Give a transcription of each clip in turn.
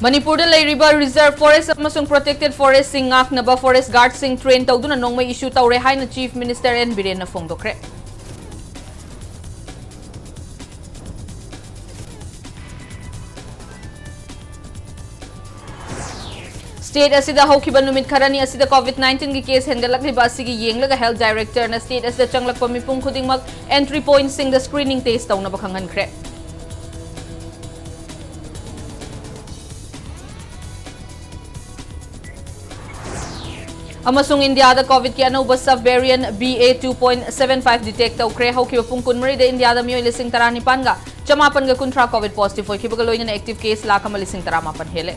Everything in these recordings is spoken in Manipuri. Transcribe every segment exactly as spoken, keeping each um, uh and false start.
ꯃꯅꯤꯄꯨꯔꯗ ꯂꯩꯔꯤꯕ reserve forest ꯑꯃꯁꯨꯡ protected forestꯁꯤꯡ ꯉꯥꯛꯅꯕ forest guardꯁꯤꯡ train ꯇꯧꯗꯨꯅ ꯅꯣꯡꯃꯩ issue ꯇꯧꯔꯦ ꯍꯥꯏꯅ Chief Minister N ꯕꯤꯔꯦꯟꯅ ꯐꯣꯡꯗꯣꯛꯈ꯭ꯔꯦ꯫ State ꯑꯁꯤꯗ ꯍꯧꯈꯤꯕ ꯅꯨꯃꯤꯠ ꯈꯔꯅꯤ ꯑꯁꯤꯗ COVID nineteenꯒꯤ case ꯍꯦꯟꯒꯠꯂꯛꯂꯤꯕ ꯑꯁꯤꯒꯤ ꯌꯦꯡꯂꯒ Health Directorꯅ state ꯑꯁꯤꯗ ꯆꯪꯂꯛꯄ ꯃꯤꯄꯨꯝ ꯈꯨꯗꯤꯡꯃꯛ entry pointꯁꯤꯡꯗ screening test ꯇꯧꯅꯕ ꯈꯪꯍꯟꯈ꯭ꯔꯦ꯫ ꯑꯃꯁꯨꯡ ꯏꯟꯗꯤꯌꯥꯗ COVIDꯀꯤ ꯑꯅꯧꯕ sub variant B A two point seven five detect ꯇꯧꯈ꯭ꯔꯦ꯫ ꯍꯧꯈꯤꯕ ꯄꯨꯡ ꯀꯨꯟꯃꯔꯤꯗ ꯏꯟꯗꯤꯌꯥꯗ ꯃꯤꯑꯣꯏ ꯂꯤꯁꯤꯡ ꯇꯔꯥꯅꯤꯄꯥꯟꯒ ꯆꯃꯥꯄꯟꯒ ꯀꯨꯟꯊ꯭ꯔꯥ COVID positive ꯑꯣꯏꯈꯤꯕꯒ ꯂꯣꯏꯅꯅ active case ꯂꯥꯈ ꯑꯃ ꯂꯤꯁꯤꯡ ꯇꯔꯥꯃꯥꯄꯟ ꯍꯦꯜꯂꯦ꯫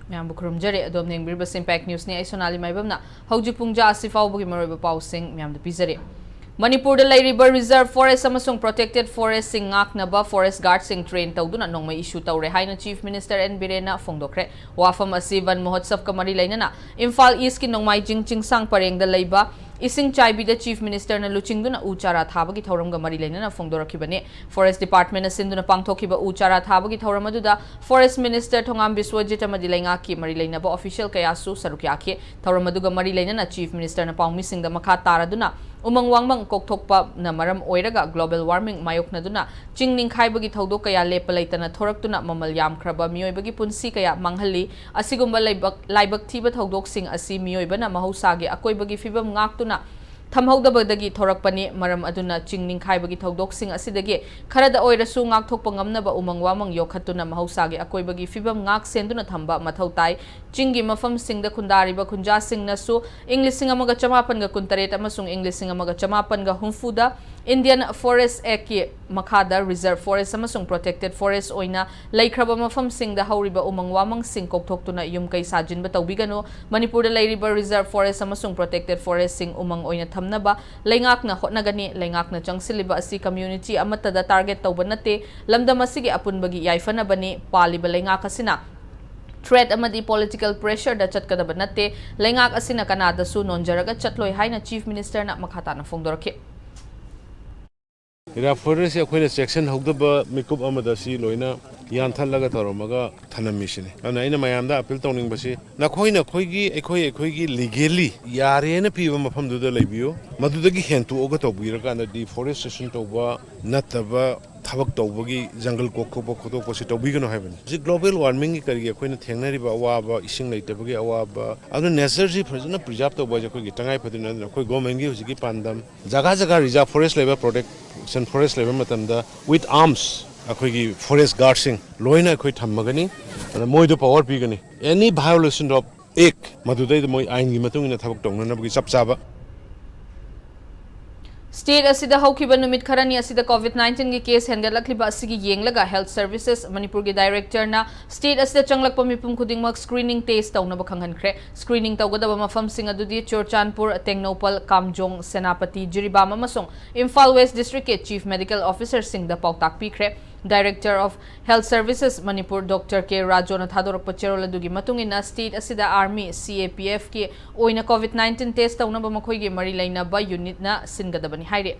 ꯃꯌꯥꯝꯕꯨ ꯈꯨꯔꯨꯝꯖꯔꯤ꯫ ꯑꯗꯣꯝꯅ ꯌꯦꯡꯕꯤꯔꯤꯕꯁꯤ Impact Newsꯅꯤ꯫ ꯑꯩ ꯁꯣꯅꯥꯂꯤ ꯃꯥꯏꯕꯝꯅ ꯍꯧꯖꯤꯛ ꯄꯨꯡ ꯖꯥ ꯑꯁꯤ ꯐꯥꯎꯕꯒꯤ ꯃꯔꯨꯑꯣꯏꯕ ꯄꯥꯎꯁꯤꯡ ꯃꯌꯥꯝꯗ ꯄꯤꯖꯔꯤ꯫ ꯃꯅꯤꯄꯨꯔꯗ ꯂꯩꯔꯤꯕ reserve forest ꯑꯃꯁꯨꯡ protected forestꯁꯤꯡ ꯉꯥꯛꯅꯕ forest guardꯁꯤꯡ train ꯇꯧꯗꯨꯅ ꯅꯣꯡꯃꯩ issue ꯇꯧꯔꯦ ꯍꯥꯏꯅ Chief Minister N ꯕꯤꯔꯦꯟꯅ ꯐꯣꯡꯗꯣꯛꯈ꯭ꯔꯦ꯫ ꯋꯥꯐꯝ ꯑꯁꯤ ꯚꯟ ꯃꯍꯣꯠꯁꯕꯀ ꯃꯔꯤ ꯂꯩꯅꯅ ꯏꯝꯐꯥꯜ Eastꯀꯤ ꯅꯣꯡꯃꯥꯏꯖꯤꯡ ꯆꯤꯡꯁꯥꯡ ꯄꯔꯦꯡꯗ ꯂꯩꯕ ꯏꯁꯤꯡ ꯆꯥꯏꯕꯤꯗ Chief Ministerꯅ ꯂꯨꯆꯤꯡꯗꯨꯅ ꯎ ꯆꯥꯔꯥ ꯊꯥꯕꯒꯤ ꯊꯧꯔꯝꯒ ꯃꯔꯤ ꯂꯩꯅꯅ ꯐꯣꯡꯗꯣꯔꯛꯈꯤꯕꯅꯤ꯫ Forest Departmentꯅ ꯁꯤꯟꯗꯨꯅ ꯄꯥꯡꯊꯣꯛꯈꯤꯕ ꯎ ꯆꯥꯔꯥ ꯊꯥꯕꯒꯤ ꯊꯧꯔꯝ ꯑꯗꯨꯗ Forest Minister ꯊꯣꯉꯥꯝ ꯕꯤꯁ꯭ꯋꯖꯤꯠ ꯑꯃꯗꯤ ꯂꯩꯉꯥꯛꯀꯤ ꯃꯔꯤ ꯂꯩꯅꯕ official ꯀꯌꯥꯁꯨ ꯁꯔꯨꯛ ꯌꯥꯈꯤ꯫ ꯊꯧꯔꯝ ꯑꯗꯨꯒ ꯃꯔꯤ ꯂꯩꯅꯅ Chief Ministerꯅ ꯄꯥꯎꯃꯤꯁꯤꯡꯗ ꯃꯈꯥ ꯇꯥꯔꯗꯨꯅ ꯎꯃꯪ ꯋꯥꯃꯪ ꯀꯣꯛꯊꯣꯛꯄꯅ ꯃꯔꯝ ꯑꯣꯏꯔꯒ global warming ꯃꯥꯌꯣꯛꯅꯗꯨꯅ ꯆꯤꯡ ꯅꯤꯡꯈꯥꯏꯕꯒꯤ ꯊꯧꯗꯣꯛ ꯀꯌꯥ ꯂꯦꯞꯄ ꯂꯩꯇꯅ ꯊꯣꯔꯛꯇꯨꯅ ꯃꯃꯜ ꯌꯥꯝꯈ꯭ꯔꯕ ꯃꯤꯑꯣꯏꯕꯒꯤ ꯄꯨꯟꯁꯤ ꯀꯌꯥ ꯃꯥꯡꯍꯜꯂꯤ꯫ ꯑꯁꯤꯒꯨꯝꯕ ꯂꯥꯏꯕꯛ-, ꯂꯥꯏꯕꯛ ꯊꯤꯕ ꯊꯧꯗꯣꯛꯁꯤꯡ ꯑꯁꯤ ꯃꯤꯑꯣꯏꯕꯅ ꯃꯍꯧꯁꯥꯒꯤ ꯑꯀꯣꯏꯕꯒꯤ ꯐꯤꯕꯝ ꯉꯥꯛꯇꯨꯅ ꯊꯝꯍꯧꯗꯕꯗꯒꯤ ꯊꯣꯔꯛꯄꯅꯤ꯫ ꯃꯔꯝ ꯑꯗꯨꯅ ꯆꯤꯡ ꯅꯤꯡꯈꯥꯏꯕꯒꯤ ꯊꯧꯗꯣꯛꯁꯤꯡ ꯑꯁꯤꯗꯒꯤ ꯈꯔꯗ ꯑꯣꯏꯔꯁꯨ ꯉꯥꯛꯊꯣꯛꯄ ꯉꯝꯅꯕ ꯎꯃꯪ ꯋꯥꯃꯪ ꯌꯣꯛꯈꯠꯇꯨꯅ ꯃꯍꯧꯁꯥꯒꯤ ꯑꯀꯣꯏꯕꯒꯤ ꯐꯤꯕꯝ ꯉꯥꯛ ꯁꯦꯟꯗꯨꯅ ꯊꯝꯕ ꯃꯊꯧ ꯇꯥꯏ꯫ ꯆꯤꯡꯒꯤ ꯃꯐꯝꯁꯤꯡꯗ ꯈꯨꯟꯗꯥꯔꯤꯕ ꯈꯨꯟꯖꯥꯁꯤꯡꯅꯁꯨ ꯏꯪ ꯂꯤꯁꯤꯡ ꯑꯃꯒ ꯆꯃꯥꯄꯟꯒ ꯀꯨꯟꯇꯔꯦꯠ ꯑꯃꯁꯨꯡ ꯏꯪ ꯂꯤꯁꯤꯡ ꯑꯃꯒ ꯆꯃꯥꯄꯟꯒ ꯍꯨꯝꯐꯨꯗ Indian Forest Actꯀꯤ ꯃꯈꯥꯗ reserve forest ꯑꯃꯁꯨꯡ protected forest ꯑꯣꯏꯅ ꯂꯩꯈ꯭ꯔꯕ ꯃꯐꯝꯁꯤꯡꯗ ꯍꯧꯔꯤꯕ ꯎꯃꯪ ꯋꯥꯃꯪꯁꯤꯡ ꯀꯣꯛꯊꯣꯛꯇꯨꯅ ꯌꯨꯝ ꯀꯩ ꯁꯥꯖꯤꯟꯕ ꯇꯧꯕꯤꯒꯅꯨ꯫ ꯃꯅꯤꯄꯨꯔꯗ ꯂꯩꯔꯤꯕ reserve forest ꯑꯃꯁꯨꯡ protected forestꯁꯤꯡ ꯎꯃꯪ ꯑꯣꯏꯅ ꯊꯝꯅꯕ ꯂꯩꯉꯥꯛꯅ ꯍꯣꯠꯅꯒꯅꯤ꯫ ꯂꯩꯉꯥꯛꯅ ꯆꯪꯁꯤꯜꯂꯤꯕ ꯑꯁꯤ community ꯑꯃꯠꯇꯗ target ꯇꯧꯕ ꯅꯠꯇꯦ꯫ ꯂꯝꯗꯝ ꯑꯁꯤꯒꯤ ꯑꯄꯨꯟꯕꯒꯤ ꯌꯥꯏꯐꯅꯕꯅꯤ꯫ ꯄꯥꯜꯂꯤꯕ ꯂꯩꯉꯥꯛ ꯑꯁꯤꯅ threat ꯑꯃꯗꯤ political pressureꯗ ꯆꯠꯀꯗꯕ ꯅꯠꯇꯦ꯫ ꯂꯩꯉꯥꯛ ꯑꯁꯤꯅ ꯀꯅꯥꯗꯁꯨ ꯅꯣꯟꯖꯔꯒ ꯆꯠꯂꯣꯏ ꯍꯥꯏꯅ Chief Ministerꯅ ꯃꯈꯥ ꯇꯥꯅ ꯐꯣꯡꯗꯣꯔꯛꯈꯤ꯫ ꯏꯔꯥ ꯐꯣꯔꯦꯁꯁꯤ ꯑꯩꯈꯣꯏꯅ ꯆꯦꯛꯁꯤꯟꯍꯧꯗꯕ ꯃꯤꯀꯨꯞ ꯑꯃꯗ ꯁꯤ ꯂꯣꯏꯅ ꯌꯥꯟꯊꯠꯂꯒ ꯇꯧꯔꯝꯃꯒ ꯊꯅꯝꯃꯤꯁꯤꯅꯤ꯫ ꯑꯗꯨꯅ ꯑꯩꯅ ꯃꯌꯥꯝꯗ ꯑꯄꯤꯜ ꯇꯧꯅꯤꯡꯕꯁꯤ, ꯅꯈꯣꯏꯅ ꯑꯩꯈꯣꯏꯒꯤ, ꯑꯩꯈꯣꯏ ꯑꯩꯈꯣꯏꯒꯤ ꯂꯤꯒꯦꯜꯂꯤ ꯌꯥꯔꯦꯅ ꯄꯤꯕ ꯃꯐꯝꯗꯨꯗ ꯂꯩꯕꯤꯌꯨ꯫ ꯃꯗꯨꯗꯒꯤ ꯍꯦꯟꯇꯣꯛꯑꯒ ꯇꯧꯕꯤꯔꯀꯥꯟꯗ ꯗꯤꯐꯣꯔꯦꯁꯇꯦꯁꯟ ꯇꯧꯕ ꯅꯠꯇꯕ ꯊꯕꯛ ꯇꯧꯕꯒꯤ, ꯖꯪꯒꯜ ꯀꯣꯛꯊꯣꯛꯄ ꯈꯣꯠꯇꯣꯛꯄꯁꯤ ꯇꯧꯕꯤꯒꯅꯨ ꯍꯥꯏꯕꯅꯤ꯫ ꯍꯧꯖꯤꯛ ꯒ꯭ꯂꯣꯕꯦꯜ ꯋꯥꯔꯃꯤꯡꯒꯤ ꯀꯔꯤꯒꯤ ꯑꯩꯈꯣꯏꯅ ꯊꯦꯡꯅꯔꯤꯕ ꯑꯋꯥꯕ, ꯏꯁꯤꯡ ꯂꯩꯇꯕꯒꯤ ꯑꯋꯥꯕ, ꯑꯗꯨ ꯅꯦꯆꯔꯁꯤ ꯐꯖꯅ ꯄ꯭ꯔꯤꯖꯥꯔꯚ ꯇꯧꯕ ꯍꯥꯏꯁꯦ ꯑꯩꯈꯣꯏꯒꯤ ꯇꯉꯥꯏ ꯐꯗꯦ꯫ ꯑꯗꯨꯅ ꯑꯩꯈꯣꯏ ꯒꯣꯔꯃꯦꯟꯒꯤ ꯍꯧꯖꯤꯛꯀꯤ ꯄꯥꯟꯗꯝ, ꯖꯒꯥ ꯖꯒꯥ ꯔꯤꯖꯥꯔꯚ ꯐꯣꯔꯦꯁ ꯂꯩꯕ, ꯄ꯭ꯔꯣꯇꯦꯛꯁꯟ ꯐꯣꯔꯦꯁ ꯂꯩꯕ ꯃꯇꯝꯗ, with arms, ꯑꯩꯈꯣꯏꯒꯤ ꯐꯣꯔꯦꯁ ꯒꯥꯔꯗꯁꯤꯡ ꯂꯣꯏꯅ ꯑꯩꯈꯣꯏ ꯊꯝꯃꯒꯅꯤ꯫ ꯑꯗ ꯃꯣꯏꯗ ꯄꯋꯥꯔ ꯄꯤꯒꯅꯤ꯫ Any violation of act, ꯃꯗꯨꯗꯩꯗ ꯃꯣꯏ ꯑꯥꯏꯟꯒꯤ ꯃꯇꯨꯡ ꯏꯟꯅ ꯊꯕꯛ ꯇꯧꯅꯅꯕꯒꯤ ꯆꯞ ꯆꯥꯕ꯫ ꯁ꯭ꯇꯦꯠ ꯑꯁꯤꯗ ꯍꯧꯈꯤꯕ ꯅꯨꯃꯤꯠ ꯈꯔꯅꯤ ꯑꯁꯤꯗ ꯀꯣꯚꯤꯗ ꯅꯥꯏꯟꯇꯤꯟꯒꯤ ꯀꯦꯁ ꯍꯦꯟꯒꯠꯂꯛꯂꯤꯕ ꯑꯁꯤꯒꯤ ꯌꯦꯡꯂꯒ ꯍꯦꯜꯊ ꯁꯔꯚꯤꯁꯦꯁ ꯃꯅꯤꯄꯨꯔꯒꯤ ꯗꯥꯏꯔꯦꯛꯇꯔꯅ ꯁ꯭ꯇꯦꯠ ꯑꯁꯤꯗ ꯆꯪꯂꯛꯄ ꯃꯤꯄꯨꯝ ꯈꯨꯗꯤꯡꯃꯛ ꯁ꯭ꯀ꯭ꯔꯤꯅꯤꯡ ꯇꯦꯁ ꯇꯧꯅꯕ ꯈꯪꯍꯟꯈ꯭ꯔꯦ꯫ ꯁ꯭ꯀ꯭ꯔꯤꯅꯤꯡ ꯇꯧꯒꯗꯕ ꯃꯐꯝꯁꯤꯡ ꯑꯗꯨꯗꯤ ꯆꯨꯔꯆꯥꯟꯄꯨꯔ, ꯇꯦꯡꯅꯧꯄꯜ, ꯀꯥꯝꯖꯣꯡ, ꯁꯦꯅꯥꯄꯇꯤ, ꯖꯤꯔꯤꯕꯥꯝ ꯑꯃꯁꯨꯡ ꯏꯝꯐꯥꯜ ꯋꯦꯁ ꯗꯤꯁꯇ꯭ꯔꯤꯛꯀꯤ ꯆꯤꯐ ꯃꯦꯗꯤꯀꯦꯜ ꯑꯣꯐꯤꯁꯔꯁꯤꯡꯗ ꯄꯥꯎꯇꯥꯛ ꯄꯤꯈ꯭ꯔꯦ꯫ Director of health services Manipur doctor K ꯔꯥꯖꯣꯅ ꯊꯥꯗꯣꯔꯛꯄ ꯆꯦꯔꯣꯜ ꯑꯗꯨꯒꯤ ꯃꯇꯨꯡ ꯏꯟꯅ, ꯁ꯭ꯇꯦꯠ ꯑꯁꯤꯗ ꯑꯥꯔꯃꯤ, ꯁꯤ ꯑꯦ ꯄꯤ ꯑꯦꯐꯀꯤ ꯑꯣꯏꯅ ꯀꯣꯚꯤꯗ ꯅꯥꯏꯟꯇꯤꯟ ꯇꯦꯁ ꯇꯧꯅꯕ ꯃꯈꯣꯏꯒꯤ ꯃꯔꯤ ꯂꯩꯅꯕ ꯌꯨꯅꯤꯠꯅ ꯁꯤꯟꯒꯗꯕꯅꯤ ꯍꯥꯏꯔꯤ꯫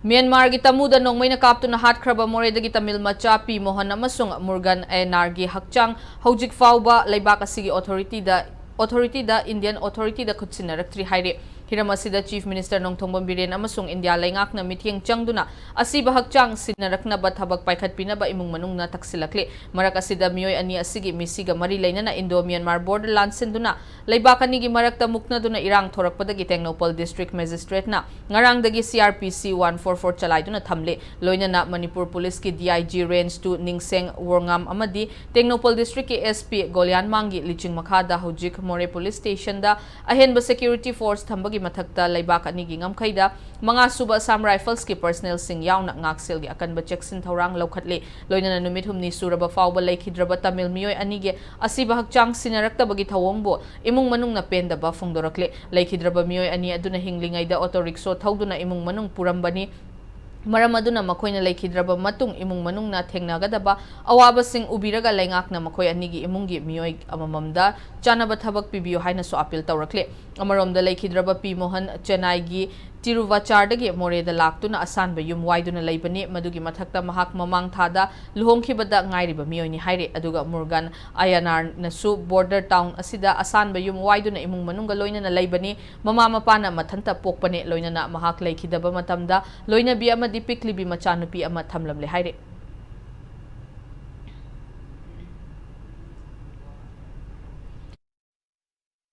ꯃ꯭ꯌꯥꯟꯃꯥꯔꯒꯤ ꯇꯃꯨꯗ ꯅꯣꯡꯃꯩꯅ ꯀꯥꯞꯇꯨꯅ ꯍꯥꯠꯈ꯭ꯔꯕ ꯃꯣꯔꯦꯗꯒꯤ ꯇꯃꯤꯜ ꯃꯆꯥ ꯄꯤ ꯃꯣꯍꯟ ꯑꯃꯁꯨꯡ ꯃꯨꯔꯒꯟ ꯑꯦꯟ ꯑꯥꯔꯒꯤ ꯍꯛꯆꯥꯡ ꯍꯧꯖꯤꯛ ꯐꯥꯎꯕ ꯂꯩꯕꯥꯛ ꯑꯁꯤꯒꯤ ꯑꯣꯊꯣꯔꯤꯇꯤꯗ, ꯑꯣꯊꯣꯔꯤꯇꯤꯗ, ꯏꯟꯗꯤꯌꯟ ꯑꯣꯊꯣꯔꯤꯇꯤꯗ ꯈꯨꯠꯁꯤꯟꯅꯔꯛꯇ꯭ꯔꯤ ꯍꯥꯏꯔꯤ꯫ ꯍꯤꯔꯝ ꯑꯁꯤꯗ ꯆꯤꯐ ꯃꯤꯅꯤꯁꯇꯔ ꯅꯣꯡꯊꯣꯝꯕꯝ ꯕꯤꯔꯦꯟ ꯑꯃꯁꯨꯡ ꯏꯟꯗꯤꯌꯥ ꯂꯩꯉꯥꯛꯅ ꯃꯤꯠꯌꯦꯡ ꯆꯪꯗꯨꯅ ꯑꯁꯤꯕ ꯍꯛꯆꯥꯡ ꯁꯤꯟꯅꯔꯛꯅꯕ ꯊꯕꯛ ꯄꯥꯏꯈꯠꯄꯤꯅꯕ ꯏꯃꯨꯡ ꯃꯅꯨꯡꯅ ꯇꯛꯁꯤꯜꯂꯛꯂꯤ꯫ ꯃꯔꯛ ꯑꯁꯤꯗ ꯃꯤꯑꯣꯏ ꯑꯅꯤ ꯑꯁꯤꯒꯤ ꯃꯤꯁꯤꯒ ꯃꯔꯤ ꯂꯩꯅꯅ ꯏꯟꯗꯣ ꯃ꯭ꯌꯥꯟꯃꯥꯔ ꯕꯣꯔꯗꯔ ꯂꯥꯟꯁꯤꯟꯗꯨꯅ ꯂꯩꯕꯥꯛ ꯑꯅꯤꯒꯤ ꯃꯔꯛꯇ ꯃꯨꯛꯅꯗꯨꯅ ꯏꯔꯥꯡ ꯊꯣꯔꯛꯄꯗꯒꯤ ꯇꯦꯡꯅꯧꯄꯜ ꯗꯤꯁꯇ꯭ꯔꯤꯛ ꯃꯦꯖꯤꯁꯇ꯭ꯔꯦꯠꯅ ꯉꯔꯥꯡꯗꯒꯤ ꯁꯤ ꯑꯥꯔ ꯄꯤ ꯁꯤ ꯋꯥꯟ ꯐꯣꯔ ꯐꯣꯔ ꯆꯂꯥꯏꯗꯨꯅ ꯊꯝꯂꯤ꯫ ꯂꯣꯏꯅꯅ ꯃꯅꯤꯄꯨꯔ ꯄꯨꯂꯤꯁꯀꯤ D I G range two Ningshen Worngam ꯑꯃꯗꯤ ꯇꯦꯡꯅꯧꯄꯜ ꯗꯤꯁꯇ꯭ꯔꯤꯛꯀꯤ ꯑꯦꯁ ꯄꯤ ꯒꯣꯂꯤꯌꯥꯟꯃꯥꯡꯒꯤ ꯂꯤꯆꯤꯡ ꯃꯈꯥꯗ ꯍꯧꯖꯤꯛ ꯃꯣꯔꯦ ꯄꯨꯂꯤꯁ ꯁ꯭ꯇꯦꯁꯟꯗ ꯑꯍꯦꯟꯕ ꯁꯦꯀ꯭ꯌꯨꯔꯤꯇꯤ ꯐꯣꯔꯁ ꯊꯝꯕꯒꯤ ꯃꯊꯛꯇ ꯂꯩꯕꯥꯛ ꯑꯅꯤꯒꯤ ꯉꯝꯈꯩꯗ ꯃꯉꯥꯁꯨꯕ ꯑꯁꯥꯝ ꯔꯥꯏꯐꯜꯁꯀꯤ ꯄꯔꯁꯅꯦꯜꯁꯤꯡ ꯌꯥꯎꯅ ꯉꯥꯛꯁꯦꯜꯒꯤ ꯑꯀꯟꯕ ꯆꯦꯛꯁꯤꯟ ꯊꯧꯔꯥꯡ ꯂꯧꯈꯠꯂꯤ꯫ ꯂꯣꯏꯅꯅ ꯅꯨꯃꯤꯠ ꯍꯨꯝꯅꯤ ꯁꯨꯔꯕ ꯐꯥꯎꯕ ꯂꯩꯈꯤꯗ꯭ꯔꯕ ꯇꯃꯤꯜ ꯃꯤꯑꯣꯏ ꯑꯅꯤꯒꯤ ꯑꯁꯤꯕ ꯍꯛꯆꯥꯡ ꯁꯤꯟꯅꯔꯛꯇꯕꯒꯤ ꯊꯧꯑꯣꯡꯕꯨ ꯏꯃꯨꯡ ꯃꯅꯨꯡꯅ ꯄꯦꯟꯗꯕ ꯐꯣꯡꯗꯣꯔꯛꯂꯤ꯫ ꯂꯩꯈꯤꯗ꯭ꯔꯕ ꯃꯤꯑꯣꯏ ꯑꯅꯤ ꯑꯗꯨꯅ ꯍꯤꯡꯂꯤꯉꯩꯗ ꯑꯣꯇꯣ ꯔꯤꯛꯁꯣ ꯊꯧꯗꯨꯅ ꯏꯃꯨꯡ ꯃꯅꯨꯡ ꯄꯨꯔꯝꯕꯅꯤ꯫ ꯃꯔꯝ ꯑꯗꯨꯅ ꯃꯈꯣꯏꯅ ꯂꯩꯈꯤꯗ꯭ꯔꯕ ꯃꯇꯨꯡ ꯏꯃꯨꯡ ꯃꯅꯨꯡꯅ ꯊꯦꯡꯅꯒꯗꯕ ꯑꯋꯥꯕꯁꯤꯡ ꯎꯕꯤꯔꯒ ꯂꯩꯉꯥꯛꯅ ꯃꯈꯣꯏ ꯑꯅꯤꯒꯤ ꯏꯃꯨꯡꯒꯤ ꯃꯤꯑꯣꯏ ꯑꯃꯃꯝꯗ ꯆꯥꯅꯕ ꯊꯕꯛ ꯄꯤꯕꯤꯌꯨ ꯍꯥꯏꯅꯁꯨ ꯑꯥꯄꯤꯜ ꯇꯧꯔꯛꯂꯤ꯫ ꯑꯃꯔꯣꯝꯗ ꯂꯩꯈꯤꯗ꯭ꯔꯕ ꯄꯤ ꯃꯣꯍꯟ ꯆꯦꯟꯅꯥꯏꯒꯤ ꯇꯤꯔꯨꯚꯥꯆꯥꯔꯗꯒꯤ ꯃꯣꯔꯦꯗ ꯂꯥꯛꯇꯨꯅ ꯑꯁꯥꯟꯕ ꯌꯨꯝ ꯋꯥꯏꯗꯨꯅ ꯂꯩꯕꯅꯤ꯫ ꯃꯗꯨꯒꯤ ꯃꯊꯛꯇ ꯃꯍꯥꯛ ꯃꯃꯥꯡ ꯊꯥꯗ ꯂꯨꯍꯣꯡꯈꯤꯕꯗ ꯉꯥꯏꯔꯤꯕ ꯃꯤꯑꯣꯏꯅꯤ ꯍꯥꯏꯔꯤ꯫ ꯑꯗꯨꯒ ꯃꯨꯔꯒꯥꯟ ꯑꯌꯥꯅꯥꯔꯅꯁꯨ ꯕꯣꯔꯗꯔ ꯇꯥꯎꯟ ꯑꯁꯤꯗ ꯑꯁꯥꯟꯕ ꯌꯨꯝ ꯋꯥꯏꯗꯨꯅ ꯏꯃꯨꯡ ꯃꯅꯨꯡꯒ ꯂꯣꯏꯅꯅ ꯂꯩꯕꯅꯤ꯫ ꯃꯃꯥ ꯃꯄꯥꯅ ꯃꯊꯟꯇ ꯄꯣꯛꯄꯅꯦ, ꯂꯣꯏꯅꯅ ꯃꯍꯥꯛ ꯂꯩꯈꯤꯗꯕ ꯃꯇꯝꯗ ꯂꯣꯏꯅꯕꯤ ꯑꯃꯗꯤ ꯄꯤꯛꯂꯤꯕꯤ ꯃꯆꯥꯅꯨꯄꯤ ꯑꯃ ꯊꯝꯂꯝꯂꯦ ꯍꯥꯏꯔꯤ꯫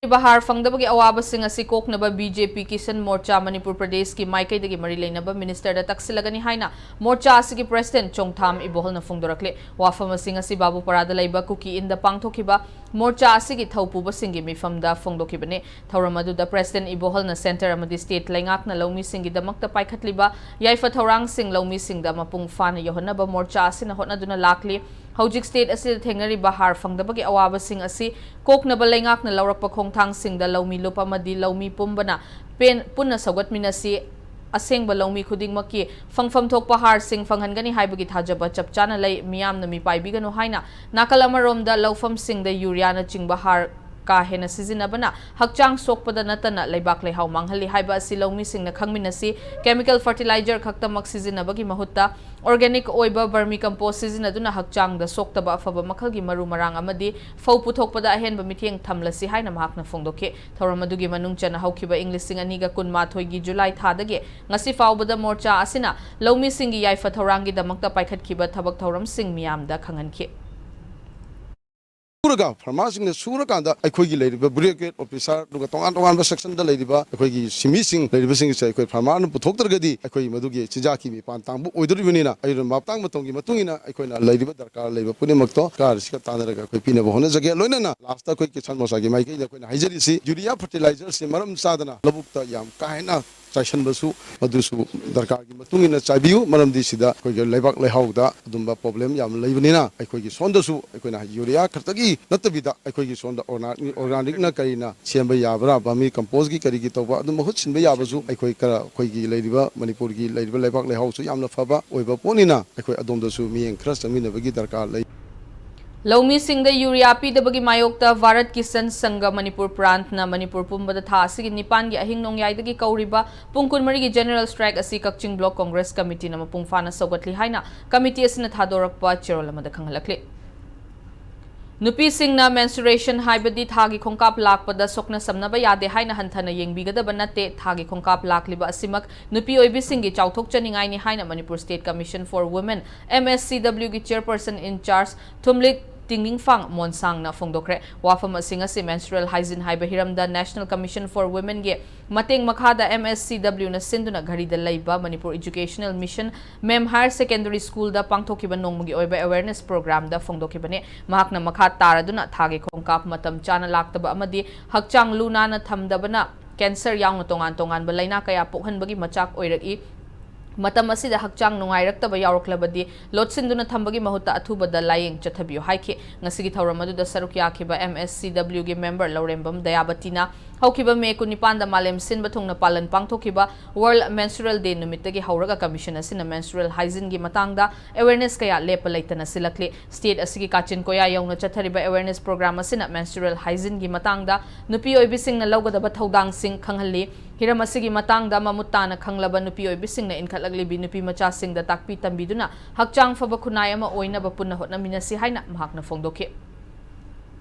ꯍꯥꯔ ꯐꯪꯗꯕꯒꯤ ꯑꯋꯥꯕꯁꯤꯡ ꯑꯁꯤ ꯀꯣꯛꯅꯕ ꯕꯤ ꯖꯦ ꯄꯤ ꯀꯤꯁꯟ ꯃꯣꯔꯆꯥ ꯃꯅꯤꯄꯨꯔ ꯄ꯭ꯔꯗꯦꯁꯀꯤ ꯃꯥꯏꯀꯩꯗꯒꯤ ꯃꯔꯤ ꯂꯩꯅꯕ ꯃꯤꯅꯤꯁꯇꯔꯗ ꯇꯛꯁꯤꯜꯂꯒꯅꯤ ꯍꯥꯏꯅ ꯃꯣꯔꯆꯥ ꯑꯁꯤꯒꯤ ꯄ꯭ꯔꯦꯁꯤꯗꯦꯟꯠ ꯆꯣꯡꯊꯥꯝ ꯏꯕꯣꯍꯜꯅ ꯐꯣꯡꯗꯣꯔꯛꯂꯤ꯫ ꯋꯥꯐꯝ ꯑꯁꯤ ꯉꯁꯤ ꯕꯥꯕꯨꯄꯥꯔꯥꯗ ꯂꯩꯕ ꯀꯨꯀꯤ ꯏꯟꯗ ꯄꯥꯡꯊꯣꯛꯈꯤꯕ ꯃꯣꯔꯆꯥ ꯑꯁꯤꯒꯤ ꯊꯧꯄꯨꯕꯁꯤꯡꯒꯤ ꯃꯤꯐꯝꯗ ꯐꯣꯡꯗꯣꯛꯈꯤꯕꯅꯤ꯫ ꯊꯧꯔꯝ ꯑꯗꯨꯗ ꯄ꯭ꯔꯦꯁꯤꯗꯦꯟꯠ ꯏꯕꯣꯍꯜꯅ ꯁꯦꯟꯇꯔ ꯑꯃꯗꯤ ꯁ꯭ꯇꯦꯠ ꯂꯩꯉꯥꯛꯅ ꯂꯧꯃꯤꯁꯤꯡꯒꯤꯗꯃꯛꯇ ꯄꯥꯏꯈꯠꯂꯤꯕ ꯌꯥꯏꯐ ꯊꯧꯔꯥꯡꯁꯤꯡ ꯂꯧꯃꯤꯁꯤꯡꯗ ꯃꯄꯨꯡ ꯐꯥꯅ ꯌꯧꯍꯟꯅꯕ ꯃꯣꯔꯆꯥ ꯑꯁꯤꯅ ꯍꯣꯠꯅꯗꯨꯅ ꯂꯥꯛꯂꯤ꯫ ꯍꯧꯖꯤꯛ ꯁ꯭ꯇꯦꯠ ꯑꯁꯤꯗ ꯊꯦꯡꯅꯔꯤꯕ ꯍꯥꯔ ꯐꯪꯗꯕꯒꯤ ꯑꯋꯥꯕꯁꯤꯡ ꯑꯁꯤ ꯀꯣꯛꯅꯕ ꯂꯩꯉꯥꯛꯅ ꯂꯧꯔꯛꯄ ꯈꯣꯡꯊꯥꯡꯁꯤꯡꯗ ꯂꯧꯃꯤ ꯂꯨꯞ ꯑꯃꯗꯤ ꯂꯧꯃꯤ ꯄꯨꯝꯕꯅ ꯄꯦꯟ-, ꯄꯨꯟꯅ ꯁꯧꯒꯠꯃꯤꯟꯅꯁꯤ꯫ ꯑꯁꯦꯡꯕ ꯂꯧꯃꯤ ꯈꯨꯗꯤꯡꯃꯛꯀꯤ ꯐꯪꯐꯝ ꯊꯣꯛꯄ ꯍꯥꯔꯁꯤꯡ ꯐꯪꯍꯟꯒꯅꯤ ꯍꯥꯏꯕꯒꯤ ꯊꯥꯖꯕ ꯆꯞ ꯆꯥꯅ ꯂꯩ꯫ ꯃꯤꯌꯥꯝꯅ ꯃꯤꯄꯥꯏꯕꯤꯒꯅꯨ ꯍꯥꯏꯅ ꯅꯥꯀꯜ ꯑꯃꯔꯣꯝꯗ ꯂꯧꯐꯝꯁꯤꯡꯗ ꯌꯨꯔꯤꯌꯥꯅꯆꯤꯡꯕ ꯍꯥꯔ ꯀꯥ ꯍꯦꯟꯅ ꯁꯤꯖꯤꯟꯅꯕꯅ ꯍꯛꯆꯥꯡ ꯁꯣꯛꯄꯗ ꯅꯠꯇꯅ ꯂꯩꯕꯥꯛ ꯂꯩꯍꯥꯎ ꯃꯥꯡꯍꯜꯂꯤ ꯍꯥꯏꯕ ꯑꯁꯤ ꯂꯧꯃꯤꯁꯤꯡꯅ ꯈꯪꯃꯤꯟꯅꯁꯤ꯫ ꯀꯦꯃꯤꯀꯦꯜ ꯐꯔꯇꯤꯂꯥꯏꯖꯔ ꯈꯛꯇꯃꯛ ꯁꯤꯖꯤꯟꯅꯕꯒꯤ ꯃꯍꯨꯠꯇ ꯑꯣꯔꯒꯥꯅꯤꯛ ꯑꯣꯏꯕ ꯕꯔꯃꯤ ꯀꯝꯄꯣꯁ ꯁꯤꯖꯤꯟꯅꯗꯨꯅ ꯍꯛꯆꯥꯡꯗ ꯁꯣꯛꯇꯕ ꯑꯐꯕ ꯃꯈꯜꯒꯤ ꯃꯔꯨ ꯃꯔꯥꯡ ꯑꯃꯗꯤ ꯐꯧ ꯄꯨꯊꯣꯛꯄꯗ ꯑꯍꯦꯟꯕ ꯃꯤꯠꯌꯦꯡ ꯊꯝꯂꯁꯤ ꯍꯥꯏꯅ ꯃꯍꯥꯛꯅ ꯐꯣꯡꯗꯣꯛꯈꯤ꯫ ꯊꯧꯔꯝ ꯑꯗꯨꯒꯤ ꯃꯅꯨꯡ ꯆꯟꯅ ꯍꯧꯈꯤꯕ ꯏꯪ ꯂꯤꯁꯤꯡ ꯑꯅꯤꯒ ꯀꯨꯟꯃꯥꯊꯣꯏꯒꯤ ꯖꯨꯂꯥꯏ ꯊꯥꯗꯒꯤ ꯉꯁꯤ ꯐꯥꯎꯕꯗ ꯃꯣꯔꯆꯥ ꯑꯁꯤꯅ ꯂꯧꯃꯤꯁꯤꯡꯒꯤ ꯌꯥꯏꯐ ꯊꯧꯔꯥꯡꯒꯤꯗꯃꯛꯇ ꯄꯥꯏꯈꯠꯈꯤꯕ ꯊꯕꯛ ꯊꯧꯔꯝꯁꯤꯡ ꯃꯤꯌꯥꯝꯗ ꯈꯪꯍꯟꯈꯤ꯫ ꯁꯨꯔꯒ, ꯐꯥꯔꯃꯔꯁꯤꯡꯅ ꯁꯨꯔꯀꯥꯟꯗ ꯑꯩꯈꯣꯏꯒꯤ ꯂꯩꯔꯤꯕ ꯕ꯭ꯌꯨꯔꯣꯀ꯭ꯔꯦꯠ ꯑꯣꯐꯤꯁꯥꯔ, ꯑꯗꯨꯒ ꯇꯣꯉꯥꯟ ꯇꯣꯉꯥꯟꯕ ꯁꯦꯛꯁꯟꯗ ꯂꯩꯔꯤꯕ ꯑꯩꯈꯣꯏꯒꯤ ꯁꯤꯟꯃꯤꯁꯤꯡ ꯂꯩꯔꯤꯕꯁꯤꯡꯁꯦ ꯑꯩꯈꯣꯏ ꯐꯥꯔꯃꯔꯅ ꯄꯨꯊꯣꯛꯇ꯭ꯔꯒꯗꯤ ꯑꯩꯈꯣꯏ ꯃꯗꯨꯒꯤ ꯆꯤꯟꯖꯥꯛꯀꯤ ꯃꯤꯄꯥꯟ ꯇꯥꯡꯕ ꯑꯣꯏꯗꯣꯔꯤꯕꯅꯤꯅ, ꯑꯩꯅ ꯃꯇꯥꯡ ꯃꯇꯝꯒꯤ ꯃꯇꯨꯡ ꯏꯟꯅ ꯑꯩꯈꯣꯏꯅ ꯂꯩꯔꯤꯕ ꯗꯔꯀꯥꯔ ꯂꯩꯕ ꯄꯨꯝꯅꯃꯛꯇꯣ ꯁꯔꯀꯥꯔꯁꯤꯒ ꯇꯥꯟꯅꯔꯒ ꯑꯩꯈꯣꯏ ꯄꯤꯅꯕ ꯍꯣꯠꯅꯖꯒꯦ꯫ ꯂꯣꯏꯅꯅ ꯂꯥꯁꯇ ꯑꯩꯈꯣꯏ ꯀꯤꯁꯥꯟ ꯃꯣꯔꯆꯥꯒꯤ ꯃꯥꯏꯀꯩꯗ ꯑꯩꯈꯣꯏꯅ ꯍꯥꯏꯖꯔꯤꯁꯤ, ꯌꯨꯔꯤꯌꯥ ꯐꯔꯇꯤꯂꯥꯏꯖꯔꯁꯤ ꯃꯔꯝ ꯆꯥꯗꯅ ꯂꯧꯕꯨꯛꯇ ꯌꯥꯝ ꯀꯥ ꯍꯦꯟꯅ ꯆꯥꯏꯁꯤꯟꯕꯁꯨ ꯃꯗꯨꯁꯨ ꯗꯔꯀꯥꯔꯒꯤ ꯃꯇꯨꯡ ꯏꯟꯅ ꯆꯥꯏꯕꯤꯌꯨ꯫ ꯃꯔꯝꯗꯤ ꯁꯤꯗ ꯑꯩꯈꯣꯏꯒꯤ ꯂꯩꯕꯥꯛ ꯂꯩꯍꯥꯎꯗ ꯑꯗꯨꯝꯕ ꯄ꯭ꯔꯣꯕ꯭ꯂꯦꯝ ꯌꯥꯝꯅ ꯂꯩꯕꯅꯤꯅ, ꯑꯩꯈꯣꯏꯒꯤ ꯁꯣꯝꯗꯁꯨ ꯑꯩꯈꯣꯏꯅ ꯌꯨꯔꯤꯌꯥ ꯈꯛꯇꯒꯤ ꯅꯠꯇꯕꯤꯗ, ꯑꯩꯈꯣꯏꯒꯤ ꯁꯣꯝꯗ ꯑꯣꯔꯒꯥꯅꯤꯛ, ꯑꯣꯔꯒꯥꯅꯤꯛꯅ ꯀꯔꯤꯅ ꯁꯦꯝꯕ ꯌꯥꯕ꯭ꯔꯥ, ꯚꯔꯃꯤ ꯀꯝꯄꯣꯁꯀꯤ ꯀꯔꯤꯒꯤ ꯇꯧꯕ, ꯑꯗꯨꯝ ꯃꯍꯨꯠ ꯁꯤꯟꯕ ꯌꯥꯕꯁꯨ ꯑꯩꯈꯣꯏ ꯈꯔ, ꯑꯩꯈꯣꯏꯒꯤ ꯂꯩꯔꯤꯕ, ꯃꯅꯤꯄꯨꯔꯒꯤ ꯂꯩꯔꯤꯕ ꯂꯩꯕꯥꯛ ꯂꯩꯍꯥꯎꯁꯨ ꯌꯥꯝꯅ ꯐꯕ ꯑꯣꯏꯕ ꯄꯣꯠꯅꯤꯅ, ꯑꯩꯈꯣꯏ ꯑꯗꯣꯝꯗꯁꯨ ꯃꯤꯠꯌꯦꯡ ꯈꯔ ꯆꯪꯃꯤꯟꯅꯕꯒꯤ ꯗꯔꯀꯥꯔ ꯂꯩ꯫ ꯂꯧꯃꯤꯁꯤꯡꯗ ꯌꯨꯔꯤꯌꯥ ꯄꯤꯗꯕꯒꯤ ꯃꯥꯌꯣꯛꯇ ꯚꯥꯔꯠ ꯀꯤꯁꯟ ꯁꯪꯘ ꯃꯅꯤꯄꯨꯔ ꯄ꯭ꯔꯥꯟꯠꯅ ꯃꯅꯤꯄꯨꯔ ꯄꯨꯝꯕꯗ ꯊꯥ ꯑꯁꯤꯒꯤ ꯅꯤꯄꯥꯟꯒꯤ ꯑꯍꯤꯡ ꯅꯣꯡꯌꯥꯏꯗꯒꯤ ꯀꯧꯔꯤꯕ ꯄꯨꯡ ꯀꯨꯟꯃꯔꯤꯒꯤ ꯖꯦꯅꯔꯦꯜ ꯁ꯭ꯇ꯭ꯔꯥꯏꯛ ꯑꯁꯤ ꯀꯛꯆꯤꯡ ꯕ꯭ꯂꯣꯛ ꯀꯣꯡꯒ꯭ꯔꯦꯁ ꯀꯃꯤꯇꯤꯅ ꯃꯄꯨꯡ ꯐꯥꯅ ꯁꯧꯒꯠꯂꯤ ꯍꯥꯏꯅ ꯀꯃꯤꯇꯤ ꯑꯁꯤꯅ ꯊꯥꯗꯣꯔꯛꯄ ꯆꯦꯔꯣꯜ ꯑꯃꯗ ꯈꯪꯍꯜꯂꯛꯂꯤ꯫ ꯅꯨꯄꯤꯁꯤꯡꯅ menstruation ꯍꯥꯏꯕꯗꯤ ꯊꯥꯒꯤ ꯈꯣꯡꯀꯥꯞ ꯂꯥꯛꯄꯗ ꯁꯣꯛꯅ ꯁꯝꯅꯕ ꯌꯥꯗꯦ ꯍꯥꯏꯅ ꯍꯟꯊꯅ ꯌꯦꯡꯕꯤꯒꯗꯕ ꯅꯠꯇꯦ꯫ ꯊꯥꯒꯤ ꯈꯣꯡꯀꯥꯞ ꯂꯥꯛꯂꯤꯕ ꯑꯁꯤꯃꯛ ꯅꯨꯄꯤ ꯑꯣꯏꯕꯤꯁꯤꯡꯒꯤ ꯆꯥꯎꯊꯣꯛꯆꯅꯤꯡꯉꯥꯏꯅꯤ ꯍꯥꯏꯅ Manipur state commission four women, M S C W ꯒꯤ chairperson in charge ꯊꯨꯝꯂꯤꯛ ꯇꯤꯡꯅꯤꯡꯐꯥꯡ ꯃꯣꯟꯁꯥꯡꯅ ꯐꯣꯡꯗꯣꯛꯈ꯭ꯔꯦ꯫ ꯋꯥꯐꯝ ꯑꯁꯤ ꯉꯁꯤ menstrual hygiene ꯍꯥꯏꯕ ꯍꯤꯔꯝꯗ National Commission for Womenꯒꯤ ꯃꯇꯦꯡ ꯃꯈꯥꯗ M S C W ꯅ ꯁꯤꯟꯗꯨꯅ ꯘꯔꯤꯗ ꯂꯩꯕ Manipur Educational Mission Ma'am Higher Secondary Schoolꯗ ꯄꯥꯡꯊꯣꯛꯈꯤꯕ ꯅꯣꯡꯃꯒꯤ ꯑꯣꯏꯕ awareness programꯗ ꯐꯣꯡꯗꯣꯛꯈꯤꯕꯅꯤ꯫ ꯃꯍꯥꯛꯅ ꯃꯈꯥ ꯇꯥꯔꯗꯨꯅ ꯊꯥꯒꯤ ꯈꯣꯡꯀꯥꯞ ꯃꯇꯝ ꯆꯥꯅ ꯂꯥꯛꯇꯕ ꯑꯃꯗꯤ ꯍꯛꯆꯥꯡ ꯂꯨ ꯅꯥꯟꯅ ꯊꯝꯗꯕꯅ cancer ꯌꯥꯎꯅ ꯇꯣꯉꯥꯟ ꯇꯣꯉꯥꯟꯕ ꯂꯥꯏꯅꯥ ꯀꯌꯥ ꯄꯣꯛꯍꯟꯕꯒꯤ ꯃꯆꯥꯛ ꯑꯣꯏꯔꯛꯏ꯫ ꯃꯇꯝ ꯑꯁꯤꯗ ꯍꯛꯆꯥꯡ ꯅꯨꯡꯉꯥꯏꯔꯛꯇꯕ ꯌꯥꯎꯔꯛꯂꯕꯗꯤ ꯂꯣꯠꯁꯤꯟꯗꯨꯅ ꯊꯝꯕꯒꯤ ꯃꯍꯨꯠꯇ ꯑꯊꯨꯕꯗ ꯂꯥꯌꯦꯡ ꯆꯠꯊꯕꯤꯌꯨ ꯍꯥꯏꯈꯤ꯫ ꯉꯁꯤꯒꯤ ꯊꯧꯔꯝ ꯑꯗꯨꯗ ꯁꯔꯨꯛ ꯌꯥꯈꯤꯕ M S C W ꯒꯤ member ꯂꯧꯔꯦꯝꯕꯝ ꯗꯌꯥꯕꯇꯤꯅ ꯍꯧꯈꯤꯕ May ꯀꯨꯟꯅꯤꯄꯥꯟꯗ ꯃꯥꯂꯦꯝ ꯁꯤꯟꯕ ꯊꯨꯡꯅ ꯄꯥꯂꯟ ꯄꯥꯡꯊꯣꯛꯈꯤꯕ World Menstrual Day ꯅꯨꯃꯤꯠꯇꯒꯤ ꯍꯧꯔꯒ ꯀꯃꯤꯁꯟ ꯑꯁꯤꯅ menstrual hygieneꯒꯤ ꯃꯇꯥꯡꯗ awareness ꯀꯌꯥ ꯂꯦꯞꯄ ꯂꯩꯇꯅ ꯁꯤꯜꯂꯛꯂꯤ꯫ State ꯑꯁꯤꯒꯤ ꯀꯥꯆꯤꯟ ꯀꯣꯌꯥ ꯌꯧꯅ ꯆꯠꯊꯔꯤꯕ awareness program ꯑꯁꯤꯅ menstrual hygieneꯒꯤ ꯃꯇꯥꯡꯗ ꯅꯨꯄꯤ ꯑꯣꯏꯕꯤꯁꯤꯡꯅ ꯂꯧꯒꯗꯕ ꯊꯧꯗꯥꯡꯁꯤꯡ ꯈꯪꯍꯜꯂꯤ꯫ ꯍꯤꯔꯝ ꯑꯁꯤꯒꯤ ꯃꯇꯥꯡꯗ ꯃꯃꯨꯠ ꯇꯥꯅ ꯈꯪꯂꯕ ꯅꯨꯄꯤ ꯑꯣꯏꯕꯤꯁꯤꯡꯅ ꯏꯟꯈꯠꯂꯛꯂꯤꯕꯤ ꯅꯨꯄꯤ ꯃꯆꯥꯁꯤꯡꯗ ꯇꯥꯛꯄꯤ ꯇꯝꯕꯤꯗꯨꯅ ꯍꯛꯆꯥꯡ ꯐꯕ ꯈꯨꯟꯅꯥꯏ ꯑꯃ ꯑꯣꯏꯅꯕ ꯄꯨꯟꯅ ꯍꯣꯠꯅꯃꯤꯟꯅꯁꯤ ꯍꯥꯏꯅ ꯃꯍꯥꯛꯅ ꯐꯣꯡꯗꯣꯛꯈꯤ꯫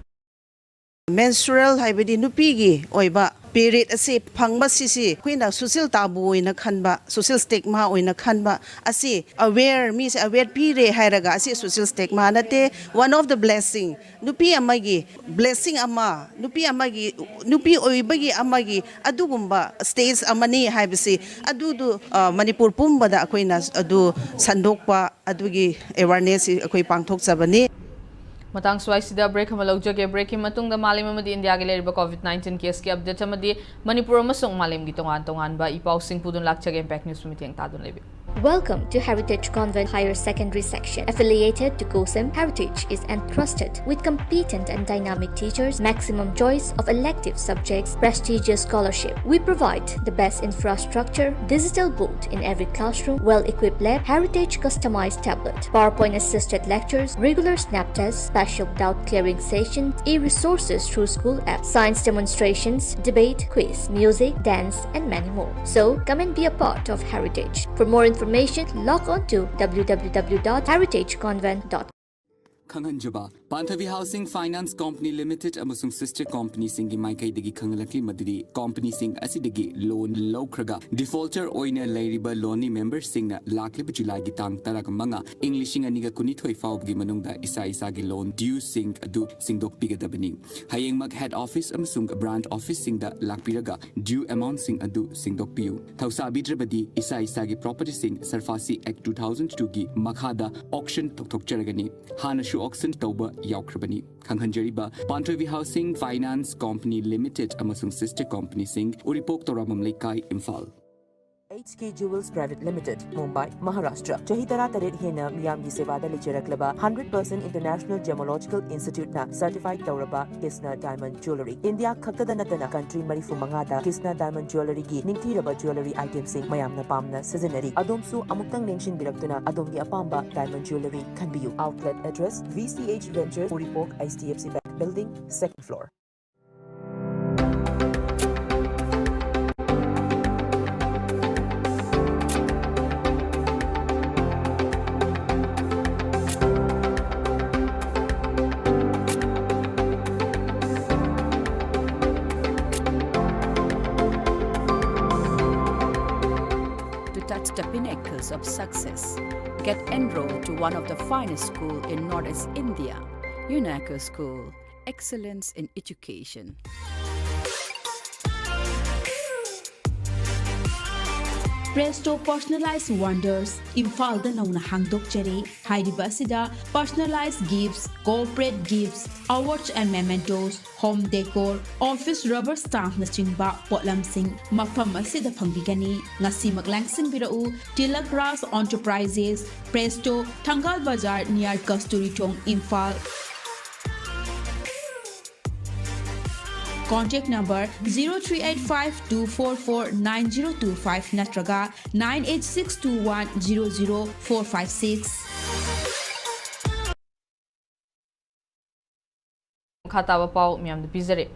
Menstrual ꯍꯥꯏꯕꯗꯤ ꯅꯨꯄꯤꯒꯤ ꯑꯣꯏꯕ period ꯑꯁꯤ ꯐꯪꯕꯁꯤꯁꯤ ꯑꯩꯈꯣꯏꯅ social taboo ꯑꯣꯏꯅ ꯈꯟꯕ, social stigma ꯑꯣꯏꯅ ꯈꯟꯕ ꯑꯁꯤ aware, ꯃꯤꯁꯦ aware ꯄꯤꯔꯦ ꯍꯥꯏꯔꯒ ꯑꯁꯤ social stigma ꯅꯠꯇꯦ, one of the blessing, ꯅꯨꯄꯤ ꯑꯃꯒꯤ blessing ꯑꯃ, ꯅꯨꯄꯤ ꯑꯃꯒꯤ, ꯅꯨꯄꯤ ꯑꯣꯏꯕꯒꯤ ꯑꯃꯒꯤ ꯑꯗꯨꯒꯨꯝꯕ stage ꯑꯃꯅꯤ ꯍꯥꯏꯕꯁꯤ ꯑꯗꯨꯗꯨ, ꯑ, ꯃꯅꯤꯄꯨꯔ ꯄꯨꯝꯕꯗ ꯑꯩꯈꯣꯏꯅ ꯑꯗꯨ ꯁꯟꯗꯣꯛꯄ, ꯑꯗꯨꯒꯤ awareness ꯑꯩꯈꯣꯏ ꯄꯥꯡꯊꯣꯛꯆꯕꯅꯤ꯫ ꯃꯇꯥꯡ ꯁ꯭ꯋꯥꯏꯁꯤꯗ ꯕ꯭ꯔꯦꯛ ꯑꯃ ꯂꯧꯖꯒꯦ꯫ ꯕ꯭ꯔꯦꯛꯀꯤ ꯃꯇꯨꯡꯗ ꯃꯥꯂꯦꯝ ꯑꯃꯗꯤ ꯏꯟꯗꯤꯌꯥꯒꯤ ꯂꯩꯔꯤꯕ ꯀꯣꯚꯤꯗ ꯅꯥꯏꯟꯇꯤꯟ ꯀꯦꯁꯀꯤ ꯑꯞꯗꯦꯠ ꯑꯃꯗꯤ ꯃꯅꯤꯄꯨꯔ ꯑꯃꯁꯨꯡ ꯃꯥꯂꯦꯝꯒꯤ ꯇꯣꯉꯥꯟ ꯇꯣꯉꯥꯟꯕ ꯏ ꯄꯥꯎꯁꯤꯡ ꯄꯨꯗꯨꯅ ꯂꯥꯛꯆꯒꯦ꯫ ꯏꯝꯄꯦꯛ ꯅ꯭ꯌꯨꯁ ꯃꯤꯠꯌꯦꯡ ꯇꯥꯗꯨꯅ ꯂꯩꯕꯤꯌꯨ꯫ Welcome to Heritage Convent Higher Secondary Section. Affiliated to COSEM, Heritage is entrusted with competent and dynamic teachers, maximum choice of elective subjects, prestigious scholarship. We provide the best infrastructure, digital board in every classroom, well-equipped lab, Heritage customized tablet, PowerPoint assisted lectures, regular snap tests, special doubt clearing sessions, e-resources through school app, science demonstrations, debate, quiz, music, dance, and many more. So come and be a part of Heritage. For more information, log on to w w w dot heritage convent dot com. ꯈꯪꯍꯟꯖꯕ, Panthoibi housing finance company limited ꯑꯃꯁꯨꯡ ꯁꯤꯁꯇꯔ ꯀꯣꯝꯄꯅꯤꯁꯤꯡꯒꯤ ꯃꯥꯏꯀꯩꯗꯒꯤ ꯈꯪꯍꯜꯂꯛꯂꯤ ꯃꯗꯨꯗꯤ ꯀꯣꯝꯄꯅꯤꯁꯤꯡ ꯑꯁꯤꯗꯒꯤ ꯂꯣꯟ ꯂꯧꯈ꯭ꯔꯒ ꯗꯤꯐꯣꯜꯇꯔ ꯑꯣꯏꯅ ꯂꯩꯔꯤꯕ ꯂꯣꯟꯅꯤ ꯃꯦꯝꯕꯔꯁꯤꯡꯅ ꯂꯥꯛꯂꯤꯕ ꯖꯨꯂꯥꯏꯒꯤ ꯇꯥꯡ ꯇꯔꯥꯃꯉꯥ, ꯏꯪ ꯂꯤꯁꯤꯡ ꯑꯅꯤꯒ ꯀꯨꯟꯅꯤꯊꯣꯏ ꯐꯥꯎꯕꯒꯤ ꯃꯅꯨꯡꯗ ꯏꯁꯥ ꯏꯁꯥꯒꯤ ꯂꯣꯟ ꯗ꯭ꯌꯨꯁꯤꯡ ꯑꯗꯨ ꯁꯤꯡꯗꯣꯛꯄꯤꯒꯗꯕꯅꯤ꯫ ꯍꯌꯦꯡꯃꯛ ꯍꯦꯗ ꯑꯣꯐꯤꯁ ꯑꯃꯁꯨꯡ ꯕ꯭ꯔꯥꯟꯆ ꯑꯣꯐꯤꯁꯁꯤꯡꯗ ꯂꯥꯛꯄꯤꯔꯒ ꯗ꯭ꯌꯨ ꯑꯦꯃꯥꯎꯟꯁꯤꯡ ꯑꯗꯨ ꯁꯤꯡꯗꯣꯛꯄꯤꯌꯨ꯫ ꯊꯧꯁꯥꯕꯤꯗ꯭ꯔꯕꯗꯤ ꯏꯁꯥ ꯏꯁꯥꯒꯤ ꯄ꯭ꯔꯣꯄꯔꯇꯤꯁꯤꯡ ꯁꯔꯐꯥꯁꯤ ꯑꯦꯛ ꯇꯨ ꯊꯥꯎꯖꯟ ꯇꯨꯒꯤ ꯃꯈꯥꯗ ꯑꯣꯛꯁꯟ ꯇꯧꯊꯣꯛꯆꯔꯒꯅꯤ꯫ ꯍꯥꯟꯅꯁꯨ ꯑꯣꯛꯁꯟ ꯇꯧꯕ ꯌꯥꯎꯈ꯭ꯔꯕꯅꯤ꯫ ꯈꯪꯍꯟꯖꯔꯤꯕ ꯄꯥꯟꯊꯣꯏꯕꯤ ꯍꯥꯎꯁꯤꯡ ꯐꯥꯏꯅꯥꯟꯁ ꯀꯣꯝꯄꯅꯤ ꯂꯤꯃꯤꯇꯦꯗ ꯑꯃꯁꯨꯡ ꯁꯤꯁꯇꯔ ꯀꯣꯝꯄꯅꯤꯁꯤꯡ, ꯎꯔꯤꯄꯣꯛ ꯇꯧꯔꯥꯃꯝ ꯂꯩꯀꯥꯏ, Imphal. H K Jewels Private Limited, Mumbai, Maharashtra. ꯆꯍꯤ ꯇꯔꯥ ꯇꯔꯦꯠ ꯍꯦꯟꯅ ꯃꯤꯌꯥꯝꯒꯤ ꯁꯦꯕꯥꯗ ꯂꯩꯖꯔꯛꯂꯕ hundred percent international gemological institute ꯅ certified ꯇꯧꯔꯕ ꯀ꯭ꯔꯤꯁꯅ diamond jewellery. ꯏꯟꯗꯤꯌꯥ ꯈꯛꯇꯗ ꯅꯠꯇꯅ country ꯃꯔꯤꯐꯨ ꯃꯉꯥꯗ ꯀ꯭ꯔꯤꯁꯅ diamond jewellery ꯒꯤ ꯅꯤꯡꯊꯤꯔꯕ jewellery item ꯁꯤꯡ ꯃꯌꯥꯝꯅ ꯄꯥꯝꯅ ꯁꯤꯖꯤꯟꯅꯔꯤ꯫ ꯑꯗꯣꯝꯁꯨ ꯑꯃꯨꯛꯇꯪ ꯂꯦꯡꯁꯤꯟꯕꯤꯔꯛꯇꯨꯅ ꯑꯗꯣꯝꯒꯤ ꯑꯄꯥꯝꯕ diamond jewellery ꯈꯟꯕꯤꯌꯨ꯫ Outlet address, V C H Ventures, Uripok, H D F C Bank Building, second floor. To touch the pinnacles of success, get enrolled to one of the finest school in Northeast India, UNACO School, excellence in education. Presto Personalized Wonders, ꯏꯝꯐꯥꯜꯗ ꯅꯧꯅ ꯍꯥꯡꯗꯣꯛꯆꯔꯤ꯫ ꯍꯥꯏꯔꯤꯕ ꯑꯁꯤꯗ personalized gifts, corporate gifts, awards and mementos, home decor, office rubber stampꯅꯆꯤꯡꯕ ꯄꯣꯠꯂꯝꯁꯤꯡ ꯃꯐꯝ ꯑꯁꯤꯗ ꯐꯪꯕꯤꯒꯅꯤ꯫ ꯉꯁꯤꯃꯛ ꯂꯥꯡꯁꯤꯟꯕꯤꯔꯛꯎ꯫ Tilak Raj Enterprises, Presto, Thangal Bazar, near Kasturi Thong, Imphal. Contact number zero three eight five two four four nine zero two five ꯅꯠꯇ꯭ꯔꯒ nine eight six two one zero zero four five six꯫ ꯃꯈꯥ ꯇꯥꯕ ꯄꯥꯎ ꯃꯤꯌꯥꯝꯗ ꯄꯤꯖꯔꯤ꯫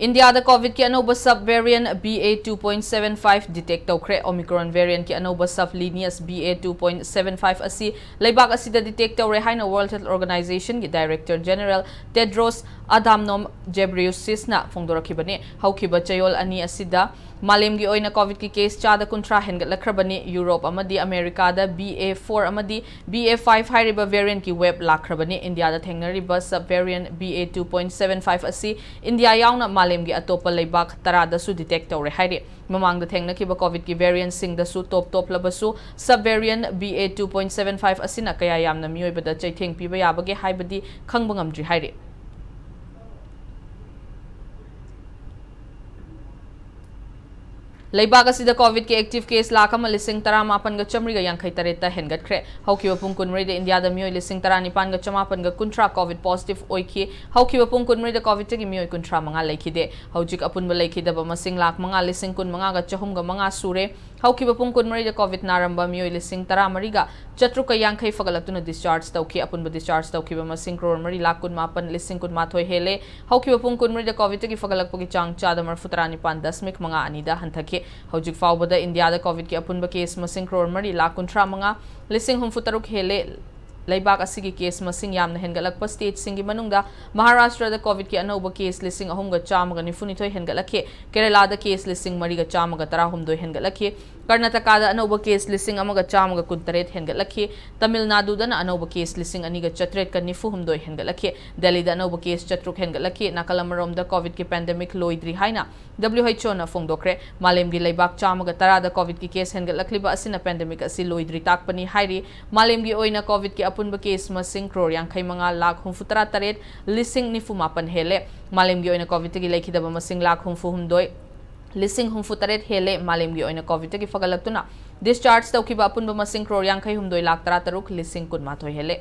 ꯏꯟꯗꯤꯌꯥꯗ ꯀꯣꯚꯤꯗꯀꯤ ꯑꯅꯧꯕ sub variant B A two point seven five detect ꯇꯧꯈ꯭ꯔꯦ꯫ Omicron variantꯀꯤ ꯑꯅꯧꯕ sub lineage B A two point seven five ꯑꯁꯤ ꯂꯩꯕꯥꯛ ꯑꯁꯤꯗ detect ꯇꯧꯔꯦ ꯍꯥꯏꯅ World Health Organizationꯒꯤ Director General Tedros Adhanom Ghebreyesusꯅ ꯐꯣꯡꯗꯣꯔꯛꯈꯤꯕꯅꯤ꯫ ꯍꯧꯈꯤꯕ ꯆꯌꯣꯜ ꯑꯅꯤ ꯑꯁꯤꯗ ꯃꯥꯂꯦꯝꯒꯤ ꯑꯣꯏꯅ ꯀꯣꯚꯤꯗꯀꯤ ꯀꯦꯁ ꯆꯥꯗ ꯀꯨꯟꯊ꯭ꯔꯥ ꯍꯦꯟꯒꯠꯂꯛꯈ꯭ꯔꯕꯅꯤ꯫ ꯌꯨꯔꯣꯞ ꯑꯃꯗꯤ ꯑꯃꯦꯔꯤꯀꯥꯗ B A four ꯑꯃꯗꯤ B A five ꯍꯥꯏꯔꯤꯕ variantꯀꯤ wave ꯂꯥꯛꯈ꯭ꯔꯕꯅꯤ꯫ ꯏꯟꯗꯤꯌꯥꯗ ꯊꯦꯡꯅꯔꯤꯕ sub variant B A two point seven five ꯑꯁꯤ ꯏꯟꯗꯤꯌꯥ ꯌꯥꯎꯅ ꯃꯥꯂꯦꯝꯒꯤ ꯑꯇꯣꯞꯄ ꯂꯩꯕꯥꯛ ꯇꯔꯥꯗꯁꯨ detect ꯇꯧꯔꯦ ꯍꯥꯏꯔꯤ꯫ ꯃꯃꯥꯡꯗ ꯊꯦꯡꯅꯈꯤꯕ ꯀꯣꯚꯤꯗꯀꯤ variantꯁꯤꯡꯗꯁꯨ ꯇꯣꯞ ꯇꯣꯞꯂꯕꯁꯨ sub variant B A two point seven five ꯑꯁꯤꯅ ꯀꯌꯥ ꯌꯥꯝꯅ ꯃꯤꯑꯣꯏꯕꯗ ꯆꯩꯊꯦꯡ ꯄꯤꯕ ꯌꯥꯕꯒꯦ ꯍꯥꯏꯕꯗꯤ ꯈꯪꯕ ꯉꯝꯗ꯭ꯔꯤ ꯍꯥꯏꯔꯤ꯫ ꯂꯩꯕꯥꯛ ꯑꯁꯤꯗ ꯀꯣꯚꯤꯗꯀꯤ active case ꯂꯥꯈ ꯑꯃ ꯂꯤꯁꯤꯡ ꯇꯔꯥꯃꯥꯄꯟꯒ ꯆꯥꯃꯔꯤꯒ ꯌꯥꯡꯈꯩ ꯇꯔꯦꯠꯇ ꯍꯦꯟꯒꯠꯈ꯭ꯔꯦ꯫ ꯍꯧꯈꯤꯕ ꯄꯨꯡ ꯀꯨꯟꯃꯔꯤꯗ ꯏꯟꯗꯤꯌꯥꯗ ꯃꯤꯑꯣꯏ ꯂꯤꯁꯤꯡ ꯇꯔꯥꯅꯤꯄꯥꯟꯒ ꯆꯃꯥꯄꯟꯒ ꯀꯨꯟꯊ꯭ꯔꯥ ꯀꯣꯚꯤꯗ positive ꯑꯣꯏꯈꯤ꯫ ꯍꯧꯈꯤꯕ ꯄꯨꯡ ꯀꯨꯟꯃꯔꯤꯗ ꯀꯣꯚꯤꯗꯇꯒꯤ ꯃꯤꯑꯣꯏ ꯀꯨꯟꯊ꯭ꯔꯥ ꯃꯉꯥ ꯂꯩꯈꯤꯗꯦ꯫ ꯍꯧꯖꯤꯛ ꯑꯄꯨꯟꯕ ꯂꯩꯈꯤꯗꯕ ꯃꯁꯤꯡ ꯂꯥꯈ ꯃꯉꯥ ꯂꯤꯁꯤꯡ ꯀꯨꯟꯃꯉꯥꯒ ꯆꯍꯨꯝꯒ ꯃꯉꯥ ꯁꯨꯔꯦ꯫ ꯍꯧꯈꯤꯕ ꯄꯨꯡ ꯀꯨꯟꯃꯔꯤꯗ ꯀꯣꯚꯤꯗ ꯅꯥꯔꯝꯕ ꯃꯤꯑꯣꯏ ꯂꯤꯁꯤꯡ ꯇꯔꯥꯃꯔꯤꯒ ꯆꯥꯇ꯭ꯔꯨꯛꯀ ꯌꯥꯡꯈꯩ ꯐꯒꯠꯂꯛꯇꯨꯅ discharge ꯇꯧꯈꯤ꯫ ꯑꯄꯨꯟꯕ discharge ꯇꯧꯈꯤꯕ ꯃꯁꯤꯡ ꯀ꯭ꯔꯣꯔ ꯃꯔꯤ ꯂꯥꯈ ꯀꯨꯟꯃꯥꯄꯟ ꯂꯤꯁꯤꯡ ꯀꯨꯟꯃꯥꯊꯣꯏ ꯍꯦꯜꯂꯦ꯫ ꯍꯧꯈꯤꯕ ꯄꯨꯡ ꯀꯨꯟꯃꯔꯤꯗ ꯀꯣꯚꯤꯗꯇꯒꯤ ꯐꯒꯠꯂꯛꯄꯒꯤ ꯆꯥꯡ ꯆꯥꯗ ꯃꯔꯤꯐꯨ ꯇꯔꯥꯅꯤꯄꯥꯟ ꯗꯁꯃꯤꯛ ꯃꯉꯥ ꯑꯅꯤꯗ ꯍꯟꯊꯈꯤ꯫ ꯍꯧꯖꯤꯛ ꯐꯥꯎꯕꯗ ꯏꯟꯗꯤꯌꯥꯗ ꯀꯣꯚꯤꯗꯀꯤ ꯑꯄꯨꯟꯕ ꯀꯦꯁ ꯃꯁꯤꯡ ꯀ꯭ꯔꯣꯔ ꯃꯔꯤ ꯂꯥꯈ ꯀꯨꯟꯊ꯭ꯔꯥ ꯃꯉꯥ ꯂꯤꯁꯤꯡ ꯍꯨꯝꯐꯨ ꯇꯔꯨꯛ ꯍꯦꯜꯂꯦ꯫ ꯂꯩꯕꯥꯛ ꯑꯁꯤꯒꯤ ꯀꯦꯁ ꯃꯁꯤꯡ ꯌꯥꯝꯅ ꯍꯦꯟꯒꯠꯂꯛꯄ ꯁ꯭ꯇꯦꯠꯁꯤꯡꯒꯤ ꯃꯅꯨꯡꯗ ꯃꯍꯥꯔꯥꯁꯇ꯭ꯔꯗ ꯀꯣꯚꯤꯗꯀꯤ ꯑꯅꯧꯕ ꯀꯦꯁ ꯂꯤꯁꯤꯡ ꯑꯍꯨꯝꯒ ꯆꯥꯝꯃꯒ ꯅꯤꯐꯨꯅꯤꯊꯣꯏ ꯍꯦꯟꯒꯠꯂꯛꯈꯤ, ꯀꯦꯔꯂꯥꯗ ꯀꯦꯁ ꯂꯤꯁꯤꯡ ꯃꯔꯤꯒ ꯆꯥꯝꯃꯒ ꯇꯔꯥꯍꯨꯝꯗꯣꯏ ꯍꯦꯟꯒꯠꯂꯛꯈꯤ, ꯀꯔꯅꯥꯇꯀꯥꯗ ꯑꯅꯧꯕ ꯀꯦꯁ ꯂꯤꯁꯤꯡ ꯑꯃꯒ ꯆꯥꯝꯃꯒ ꯀꯨꯟꯇꯔꯦꯠ ꯍꯦꯟꯒꯠꯂꯛꯈꯤ, ꯇꯥꯃꯤꯜ ꯅꯥꯗꯨꯗꯅ ꯑꯅꯧꯕ ꯀꯦꯁ ꯂꯤꯁꯤꯡ ꯑꯅꯤꯒ ꯆꯥꯇ꯭ꯔꯦꯠꯀ ꯅꯤꯐꯨ ꯍꯨꯝꯗꯣꯏ ꯍꯦꯟꯒꯠꯂꯛꯈꯤ, ꯗꯦꯜꯂꯤꯗ ꯑꯅꯧꯕ ꯀꯦꯁ ꯆꯥꯇ꯭ꯔꯨꯛ ꯍꯦꯟꯒꯠꯂꯛꯈꯤ꯫ ꯅꯥꯀꯜ ꯑꯃꯔꯣꯝꯗ ꯀꯣꯚꯤꯗꯀꯤ ꯄꯦꯟꯗꯦꯃꯤꯛ ꯂꯣꯏꯗ꯭ꯔꯤ ꯍꯥꯏꯅ W H O ꯅ ꯐꯣꯡꯗꯣꯛꯈ꯭ꯔꯦ꯫ ꯃꯥꯂꯦꯝꯒꯤ ꯂꯩꯕꯥꯛ ꯆꯥꯝꯃꯒ ꯇꯔꯥꯗ ꯀꯣꯚꯤꯗꯀꯤ ꯀꯦꯁ ꯍꯦꯟꯒꯠꯂꯛꯂꯤꯕ ꯑꯁꯤꯅ ꯄꯦꯟꯗꯦꯃꯤꯛ ꯑꯁꯤ ꯂꯣꯏꯗ꯭ꯔꯤ ꯇꯥꯛꯄꯅꯤ ꯍꯥꯏꯔꯤ꯫ ꯃꯥꯂꯦꯝꯒꯤ ꯑꯣꯏꯅ ꯀꯣꯚꯤꯗꯀꯤ ꯑꯄꯨꯟꯕ ꯀꯦꯁ ꯃꯁꯤꯡ ꯀ꯭ꯔꯣꯔ ꯌꯥꯡꯈꯩ ꯃꯉꯥ ꯂꯥꯈ ꯍꯨꯝꯐꯨ ꯇꯔꯥ ꯇꯔꯦꯠ ꯂꯤꯁꯤꯡ ꯅꯤꯐꯨ ꯃꯥꯄꯟ ꯍꯦꯜꯂꯦ꯫ ꯃꯥꯂꯦꯝꯒꯤ ꯑꯣꯏꯅ ꯀꯣꯚꯤꯗꯇꯒꯤ ꯂꯩꯈꯤꯗꯕ ꯃꯁꯤꯡ ꯂꯥꯈ ꯍꯨꯝꯐꯨ ꯍꯨꯝꯗꯣꯏ ꯂꯤꯁꯤꯡ ꯍꯨꯝꯐꯨ ꯇꯔꯦꯠ ꯍꯦꯜꯂꯦ꯫ ꯃꯥꯂꯦꯝꯒꯤ ꯑꯣꯏꯅ ꯀꯣꯚꯤꯗꯇꯒꯤ ꯐꯒꯠꯂꯛꯇꯨꯅ ꯗꯤꯁꯆꯥꯔꯖ ꯇꯧꯈꯤꯕ ꯑꯄꯨꯟꯕ ꯃꯁꯤꯡ ꯀ꯭ꯔꯣꯔ ꯌꯥꯡꯈꯩ ꯍꯨꯝꯗꯣꯏ ꯂꯥꯈ ꯇꯔꯥ ꯇꯔꯨꯛ ꯂꯤꯁꯤꯡ ꯀꯨꯟꯃꯥꯊꯣꯏ ꯍꯦꯜꯂꯦ꯫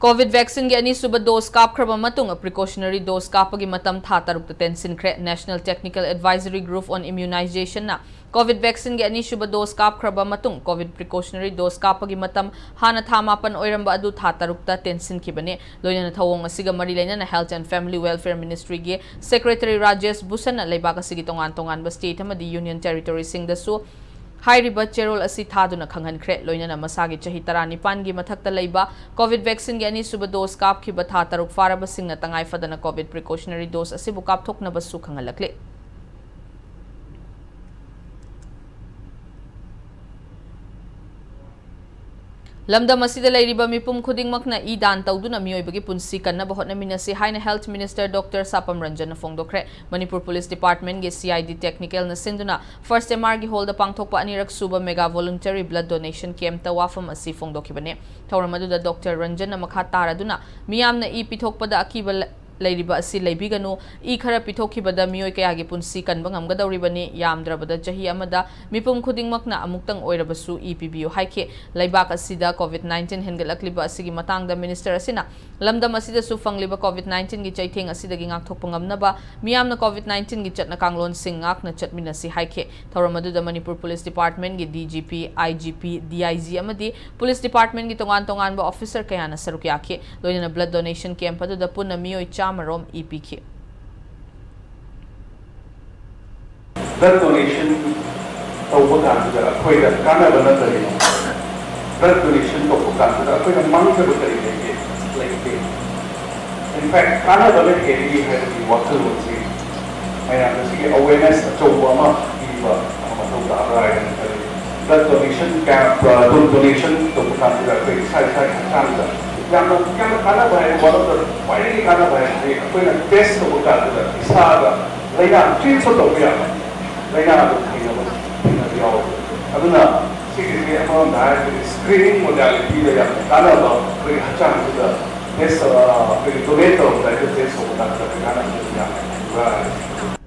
ꯀꯣꯚꯤꯗ ꯚꯦꯛꯁꯤꯟꯒꯤ ꯑꯅꯤꯁꯨꯕ ꯗꯣꯁ ꯀꯥꯞꯈ꯭ꯔꯕ ꯃꯇꯨꯡ, ꯄ꯭ꯔꯤꯀꯣꯁꯅꯔꯤ ꯗꯣꯁ ꯀꯥꯞꯄꯒꯤ ꯃꯇꯝ ꯊꯥ ꯇꯔꯨꯛꯇ ꯇꯦꯟꯁꯤꯟꯈ꯭ꯔꯦ꯫ National Technical Advisory Group on Immunization ꯅ ꯀꯣꯚꯤꯗ ꯚꯦꯛꯁꯤꯟꯒꯤ ꯑꯅꯤꯁꯨꯕ ꯗꯣꯁ ꯀꯥꯞꯈ꯭ꯔꯕ ꯃꯇꯨꯡ, ꯀꯣꯚꯤꯗ ꯄ꯭ꯔꯤꯀꯣꯁꯅꯔꯤ ꯗꯣꯁ ꯀꯥꯞꯄꯒꯤ ꯃꯇꯝ ꯍꯥꯟꯅ ꯊꯥ ꯃꯥꯄꯟ ꯑꯣꯏꯔꯝꯕ ꯑꯗꯨ ꯊꯥ ꯇꯔꯨꯛꯇ ꯇꯦꯟꯁꯤꯟꯈꯤꯕꯅꯤ꯫ ꯂꯣꯏꯅꯅ ꯊꯧꯑꯣꯡ ꯑꯁꯤꯒ ꯃꯔꯤ ꯂꯩꯅꯅ Health and Family Welfare Ministry ꯒꯤ Secretary ꯔꯥꯖꯦꯁ ꯚꯨꯁꯟꯅ ꯂꯩꯕꯥꯛ ꯑꯁꯤꯒꯤ ꯇꯣꯉꯥꯟ ꯇꯣꯉꯥꯟꯕ ꯁ꯭ꯇꯦꯠ ꯑꯃꯗꯤ ꯌꯨꯅꯤꯌꯟ ꯇꯦꯔꯤꯇꯣꯔꯤꯁꯤꯡꯗꯁꯨ ꯍꯥꯏꯔꯤꯕ ꯆꯦꯔꯣꯜ ꯑꯁꯤ ꯊꯥꯗꯨꯅ ꯈꯪꯍꯟꯈ꯭ꯔꯦ꯫ ꯂꯣꯏꯅꯅ ꯃꯁꯥꯒꯤ ꯆꯍꯤ ꯇꯔꯥꯅꯤꯄꯥꯟꯒꯤ ꯃꯊꯛꯇ ꯂꯩꯕ, ꯀꯣꯚꯤꯗ ꯚꯦꯛꯁꯤꯟꯒꯤ ꯑꯅꯤꯁꯨꯕ ꯗꯣꯁ ꯀꯥꯞꯈꯤꯕ ꯊꯥ ꯇꯔꯨꯛ ꯐꯥꯔꯕꯁꯤꯡꯅ ꯇꯉꯥꯏ ꯐꯗꯅ ꯀꯣꯚꯤꯗ ꯄ꯭ꯔꯤꯀꯣꯁꯅꯔꯤ ꯗꯣꯁ ꯑꯁꯤꯕꯨ ꯀꯥꯞꯊꯣꯛꯅꯕꯁꯨ ꯈꯪꯍꯜꯂꯛꯂꯤ꯫ ꯂꯝꯗꯝ ꯑꯁꯤꯗ ꯂꯩꯔꯤꯕ ꯃꯤꯄꯨꯝ ꯈꯨꯗꯤꯡꯃꯛꯅ ꯏ ꯗꯥꯟ ꯇꯧꯗꯨꯅ ꯃꯤꯑꯣꯏꯕꯒꯤ ꯄꯨꯟꯁꯤ ꯀꯟꯅꯕ ꯍꯣꯠꯅꯃꯤꯟꯅꯁꯤ ꯍꯥꯏꯅ Health Minister Doctor ꯁꯥꯄꯝ ꯔꯟꯖꯟꯅ ꯐꯣꯡꯗꯣꯛꯈ꯭ꯔꯦ꯫ ꯃꯅꯤꯄꯨꯔ ꯄꯨꯂꯤꯁ ꯗꯤꯄꯥꯔꯠꯃꯦꯟꯒꯤ C I D technical ꯅ ꯁꯤꯟꯗꯨꯅ First M R ꯒꯤ ꯍꯣꯜꯗ ꯄꯥꯡꯊꯣꯛꯄ ꯑꯅꯤꯔꯛ ꯁꯨꯕ mega voluntary blood donation camp ꯇ ꯋꯥꯐꯝ ꯑꯁꯤ ꯐꯣꯡꯗꯣꯛꯈꯤꯕꯅꯤ꯫ ꯊꯧꯔꯝ ꯑꯗꯨꯗ ꯗꯣꯛꯇꯔ ꯔꯟꯖꯟꯅ ꯃꯈꯥ ꯇꯥꯔꯗꯨꯅ ꯃꯤꯌꯥꯝꯅ ꯏ ꯄꯤꯊꯣꯛꯄꯗ ꯑꯀꯤꯕ ꯂ-, ꯂꯩꯔꯤꯕ ꯑꯁꯤ ꯂꯩꯕꯤꯒꯅꯨ꯫ ꯏ ꯈꯔ ꯄꯤꯊꯣꯛꯈꯤꯕꯗ ꯃꯤꯑꯣꯏ ꯀꯌꯥꯒꯤ ꯄꯨꯟꯁꯤ ꯀꯟꯕ ꯉꯝꯒꯗꯧꯔꯤꯕꯅꯤ꯫ ꯌꯥꯝꯗ꯭ꯔꯕꯗ ꯆꯍꯤ ꯑꯃꯗ ꯃꯤꯄꯨꯝ ꯈꯨꯗꯤꯡꯃꯛꯅ ꯑꯃꯨꯛꯇꯪ ꯑꯣꯏꯔꯕꯁꯨ ꯏ ꯄꯤꯕꯤꯌꯨ ꯍꯥꯏꯈꯤ꯫ ꯂꯩꯕꯥꯛ ꯑꯁꯤꯗ ꯀꯣꯚꯤꯗ ꯅꯥꯏꯟꯇꯤꯟ ꯍꯦꯟꯒꯠꯂꯛꯂꯤꯕ ꯑꯁꯤꯒꯤ ꯃꯇꯥꯡꯗ ꯃꯤꯅꯤꯁꯇꯔ ꯑꯁꯤꯅ ꯂꯝꯗꯝ ꯑꯁꯤꯗꯁꯨ ꯐꯪꯂꯤꯕ ꯀꯣꯚꯤꯗ ꯅꯥꯏꯟꯇꯤꯟꯒꯤ ꯆꯩꯊꯦꯡ ꯑꯁꯤꯗꯒꯤ ꯉꯥꯛꯊꯣꯛꯄ ꯉꯝꯅꯕ ꯃꯤꯌꯥꯝꯅ ꯀꯣꯚꯤꯗ ꯅꯥꯏꯟꯇꯤꯟꯒꯤ ꯆꯠꯅ ꯀꯥꯡꯂꯣꯟꯁꯤꯡ ꯉꯥꯛꯅ ꯆꯠꯃꯤꯟꯅꯁꯤ ꯍꯥꯏꯈꯤ꯫ ꯊꯧꯔꯝ ꯑꯗꯨꯗ ꯃꯅꯤꯄꯨꯔ ꯄꯨꯂꯤꯁ ꯗꯤꯄꯥꯔꯠꯃꯦꯟꯒꯤ D G P, I G P, D I G ꯑꯃꯗꯤ ꯄꯨꯂꯤꯁ ꯗꯤꯄꯥꯔꯠꯃꯦꯟꯒꯤ ꯇꯣꯉꯥꯟ ꯇꯣꯉꯥꯟꯕ ꯑꯣꯐꯤꯁꯔ ꯀꯌꯥꯅ ꯁꯔꯨꯛ ꯌꯥꯈꯤ꯫ ꯂꯣꯏꯅꯅ ꯕ꯭ꯂꯗ ꯗꯣꯅꯦꯁꯟ ꯀꯦꯝꯞ ꯑꯗꯨꯗ ꯄꯨꯟꯅ ꯃꯤꯑꯣꯏ ꯆꯥꯝꯃ ꯔꯣꯝ ꯏ ꯄꯤꯈꯤ꯫ Blood donation ꯇꯧꯕ ꯀꯥꯟꯁꯤꯗ ꯑꯩꯈꯣꯏꯗ ꯀꯥꯟꯅꯕ ꯅꯠꯇꯔꯤꯅꯣ? Blood donation ꯇꯧꯕ ꯀꯥꯟꯁꯤꯗ ꯑꯩꯈꯣꯏꯅ ꯃꯥꯡꯖꯕ ꯀꯔꯤ ꯂꯩꯒꯦ? ꯂꯩꯇꯦ꯫ In fact, ꯀꯥꯟꯅꯕꯅ ꯍꯦꯜꯂꯤ ꯍꯥꯏꯕꯒꯤ ꯋꯥꯈꯜꯂꯣꯟꯁꯤ ꯃꯌꯥꯝꯗ ꯁꯤꯒꯤ awareness ꯑꯆꯧꯕ ꯑꯃ ꯄꯤꯕ ꯑꯃ ꯃꯊꯧ ꯇꯥꯕ꯭ꯔꯥ ꯍꯥꯏꯅ ꯈꯜꯂꯤ꯫ Blood donation camp, blood donation ꯇꯧꯕ ꯀꯥꯟꯁꯤꯗ ꯑꯩꯈꯣꯏ ꯏꯁꯥ ꯏꯁꯥꯒꯤ ꯍꯛꯆꯥꯡꯗ ꯌꯥꯝꯅ ꯌꯥꯝꯅ ꯀꯥꯟꯅꯕ ꯍꯥꯏꯕ ꯋꯥꯔꯣꯜꯗ ꯈ꯭ꯋꯥꯏꯗꯒꯤ ꯀꯥꯟꯅꯕ ꯍꯥꯏꯕꯁꯤ ꯑꯩꯈꯣꯏꯅ test ꯇꯧꯕ ꯀꯥꯟꯁꯤꯗ ꯏꯁꯥꯗ ꯂꯥꯏꯅꯥ treat ꯇꯧꯕ ꯌꯥꯕ ꯂꯥꯏꯅꯥ ꯑꯗꯨ ꯊꯦꯡꯅꯕ ꯊꯦꯡꯅꯕ ꯌꯥꯎꯋꯦ꯫ ꯑꯗꯨꯅ ꯁꯤꯒꯤꯁꯤ ꯑꯃꯔꯣꯝꯗ ꯍꯥꯏꯔꯒꯗꯤ screening modalityꯗ ꯌꯥꯝꯅ ꯀꯥꯟꯅꯕ ꯑꯩꯈꯣꯏꯒꯤ ꯍꯛꯆꯥꯡꯁꯤꯗ test ꯑꯩꯈꯣꯏꯒꯤ donate ꯇꯧꯔꯝꯗꯥꯏꯗ test ꯇꯧꯕ ꯀꯥꯟꯗ ꯀꯥꯟꯅꯕ ꯌꯥꯝꯅ ꯐꯪꯕ꯭ꯔꯥ ꯍꯥꯏꯕꯁꯤ꯫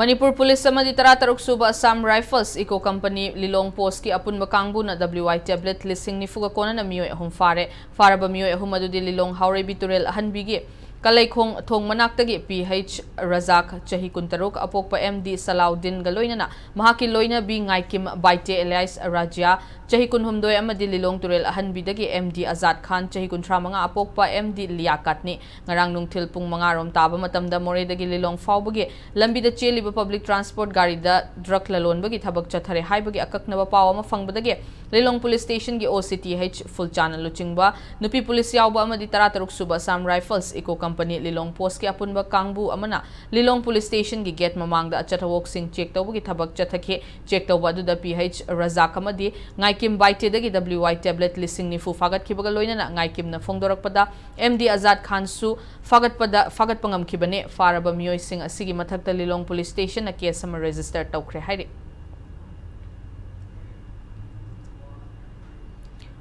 ꯃꯅꯤꯄꯨꯔ ꯄꯨꯂꯤꯁ ꯑꯃꯗꯤ ꯇꯔꯥꯇꯔꯨꯛ ꯁꯨꯕ Assam Rifles Echo company Lilong ꯄꯣꯁꯀꯤ ꯑꯄꯨꯟꯕ ꯀꯥꯡꯕꯨꯅ W I tablet ꯂꯤꯁꯤꯡ ꯅꯤꯐꯨꯒ ꯀꯣꯟꯅꯅ ꯃꯤꯑꯣꯏ ꯑꯍꯨꯝ ꯐꯥꯔꯦ꯫ ꯐꯥꯔꯕ ꯃꯤꯑꯣꯏ ꯑꯍꯨꯝ ꯑꯗꯨꯗꯤ ꯂꯤꯂꯣꯡ ꯍꯥꯎꯔꯩꯕꯤ ꯇꯨꯔꯦꯜ ꯑꯍꯟꯕꯤꯒꯤ ꯀꯂꯩꯈꯣꯡ ꯊꯣꯡ ꯃꯅꯥꯛꯇꯒꯤ P H ꯔꯖꯥꯛ, ꯆꯍꯤ ꯀꯨꯟꯇꯔꯨꯛ, ꯑꯄꯣꯛꯄ M D ꯁꯂꯥꯎꯗꯤꯟꯒ ꯂꯣꯏꯅꯅ ꯃꯍꯥꯛꯀꯤ ꯂꯣꯏꯅꯕꯤ ꯉꯥꯏꯀꯤꯝ ꯕꯥꯏꯇꯦ alias ꯔꯥꯖ꯭ꯌꯥ, ꯆꯍꯤ ꯀꯨꯟꯍꯨꯝꯗꯣꯏ ꯑꯃꯗꯤ ꯂꯤꯂꯣꯡ ꯇꯨꯔꯦꯜ ꯑꯍꯟꯕꯤꯗꯒꯤ M D ꯑꯖꯥꯠ ꯈꯥꯟ, ꯆꯍꯤ ꯀꯨꯟꯊ꯭ꯔꯥ ꯃꯉꯥ, ꯑꯄꯣꯛꯄ M D ꯂꯤꯌꯥꯀꯥꯠꯅꯤ꯫ ꯉꯔꯥꯡ ꯅꯨꯡꯊꯤꯜ ꯄꯨꯡ ꯃꯉꯥ ꯔꯣꯝ ꯇꯥꯕ ꯃꯇꯝꯗ ꯃꯣꯔꯦꯗꯒꯤ ꯂꯤꯂꯣꯡ ꯐꯥꯎꯕꯒꯤ ꯂꯝꯕꯤꯗ ꯆꯦꯜꯂꯤꯕ public transport ꯒꯥꯔꯤꯗ drug ꯂꯂꯣꯟꯕꯒꯤ ꯊꯕꯛ ꯆꯠꯊꯔꯦ ꯍꯥꯏꯕꯒꯤ ꯑꯀꯛꯅꯕ ꯄꯥꯎ ꯑꯃ ꯐꯪꯕꯗꯒꯤ ꯂꯤꯂꯣꯡ ꯄꯨꯂꯤꯁ ꯁ꯭ꯇꯦꯁꯟꯒꯤ O C T H ꯐꯨꯜꯆꯥꯅ ꯂꯨꯆꯤꯡꯕ ꯅꯨꯄꯤ ꯄꯨꯂꯤꯁ ꯌꯥꯎꯕ ꯑꯃꯗꯤ ꯇꯔꯥꯇꯔꯨꯛ ꯁꯨꯕ Assam Rifles Echo company Lilong ꯄꯣꯁꯀꯤ ꯑꯄꯨꯟꯕ ꯀꯥꯡꯕꯨ ꯑꯃꯅ ꯂꯤꯂꯣꯡ ꯄꯨꯂꯤꯁ ꯁ꯭ꯇꯦꯁꯟꯒꯤ ꯒꯦꯠ ꯃꯃꯥꯡꯗ ꯑꯆꯠ ꯑꯋꯣꯛꯁꯤꯡ ꯆꯦꯛ ꯇꯧꯕꯒꯤ ꯊꯕꯛ ꯆꯠꯊꯈꯤ꯫ ꯆꯦꯛ ꯇꯧꯕ ꯑꯗꯨꯗ P H ꯔꯖꯥꯛ ꯑꯃꯗꯤ ꯉꯥꯏꯀꯤꯝ ꯕꯥꯏꯇꯦꯗꯒꯤ W I tablet ꯂꯤꯁꯤꯡ ꯅꯤꯐꯨ ꯐꯥꯒꯠꯈꯤꯕꯒ ꯂꯣꯏꯅꯅ ꯉꯥꯏꯀꯤꯝꯅ ꯐꯣꯡꯗꯣꯔꯛꯄꯗ M D ꯑꯖꯥꯠ ꯈꯥꯟꯁꯨ ꯐꯥꯒꯠꯄꯗ ꯐꯥꯒꯠꯄ ꯉꯝꯈꯤꯕꯅꯤ꯫ ꯐꯥꯔꯕ ꯃꯤꯑꯣꯏꯁꯤꯡ ꯑꯁꯤꯒꯤ ꯃꯊꯛꯇ ꯂꯤꯂꯣꯡ ꯄꯨꯂꯤꯁ ꯁ꯭ꯇꯦꯁꯟꯅ case ꯑꯃ register ꯇꯧꯈ꯭ꯔꯦ ꯍꯥꯏꯔꯤ꯫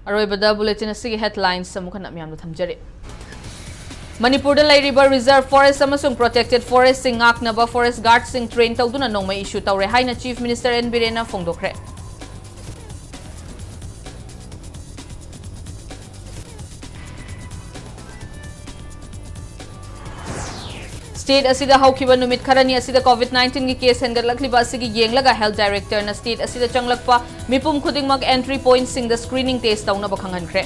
ꯑꯔꯣꯏꯕꯗ bulletin ꯑꯁꯤꯒꯤ headlines ꯑꯃꯨꯛ ꯍꯟꯅ ꯃꯌꯥꯝꯗ ꯊꯝꯖꯔꯤ꯫ ꯃꯅꯤꯄꯨꯔꯗ ꯂꯩꯔꯤꯕ reserve forest ꯑꯃꯁꯨꯡ protected forestꯁꯤꯡ ꯉꯥꯛꯅꯕ forest guardꯁꯤꯡ train ꯇꯧꯗꯨꯅ ꯅꯣꯡꯃꯩ issue ꯇꯧꯔꯦ ꯍꯥꯏꯅ Chief Minister N Birenꯅ ꯐꯣꯡꯗꯣꯛꯈ꯭ꯔꯦ꯫ State ꯑꯁꯤꯗ ꯍꯧꯈꯤꯕ ꯅꯨꯃꯤꯠ ꯈꯔꯅꯤ ꯑꯁꯤꯗ COVID nineteenꯒꯤ case ꯍꯦꯟꯒꯠꯂꯛꯂꯤꯕ ꯑꯁꯤꯒꯤ ꯌꯦꯡꯂꯒ health directorꯅ state ꯑꯁꯤꯗ ꯆꯪꯂꯛꯄ ꯃꯤꯄꯨꯝ ꯈꯨꯗꯤꯡꯃꯛ entry pointꯁꯤꯡꯗ screening test ꯇꯧꯅꯕ ꯈꯪꯍꯟꯈ꯭ꯔꯦ꯫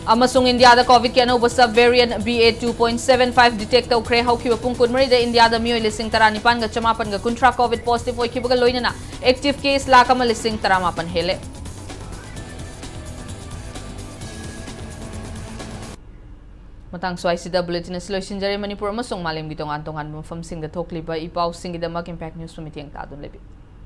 ꯑꯃꯁꯨꯡ ꯏꯟꯗꯤꯌꯥꯗ ꯀꯣꯚꯤꯗꯀꯤ ꯑꯅꯧꯕ sub ꯚꯦꯔꯤꯌꯦꯟꯠ B A two point seven five detect ꯇꯧꯈ꯭ꯔꯦ꯫ ꯍꯧꯈꯤꯕ ꯄꯨꯡ ꯀꯨꯟꯃꯔꯤꯗ ꯏꯟꯗꯤꯌꯥꯗ ꯃꯤꯑꯣꯏ ꯂꯤꯁꯤꯡ ꯇꯔꯥꯅꯤꯄꯥꯟꯒ ꯆꯃꯥꯄꯟꯒ ꯀꯨꯟꯊ꯭ꯔꯥ ꯀꯣꯚꯤꯗ ꯄꯣꯖꯤꯇꯤꯚ ꯑꯣꯏꯈꯤꯕꯒ ꯂꯣꯏꯅꯅ ꯑꯦꯛꯇꯤꯚ ꯀꯦꯁ ꯂꯥꯈ ꯑꯃ ꯂꯤꯁꯤꯡ ꯇꯔꯥꯃꯥꯄꯟ ꯍꯦꯜꯂꯦ꯫ ꯃꯇꯥꯡ ꯁ꯭ꯋꯥꯏꯁꯤꯗ ꯕꯨꯂꯦꯇꯤꯟ ꯑꯁꯤ ꯂꯣꯏꯁꯤꯟꯖꯔꯦ꯫ ꯃꯅꯤꯄꯨꯔ ꯑꯃꯁꯨꯡ ꯃꯥꯂꯦꯝꯒꯤ ꯇꯣꯉꯥꯟ ꯇꯣꯉꯥꯟꯕ ꯃꯐꯝꯁꯤꯡꯗ ꯊꯣꯛꯂꯤꯕ ꯏ ꯄꯥꯎꯁꯤꯡꯒꯤꯗꯃꯛ ꯏꯝꯄꯦꯛ ꯅ꯭ꯌꯨꯁꯄꯨ ꯃꯤꯠꯌꯦꯡ ꯇꯥꯗꯨꯅ ꯂꯩꯕꯤꯌꯨ꯫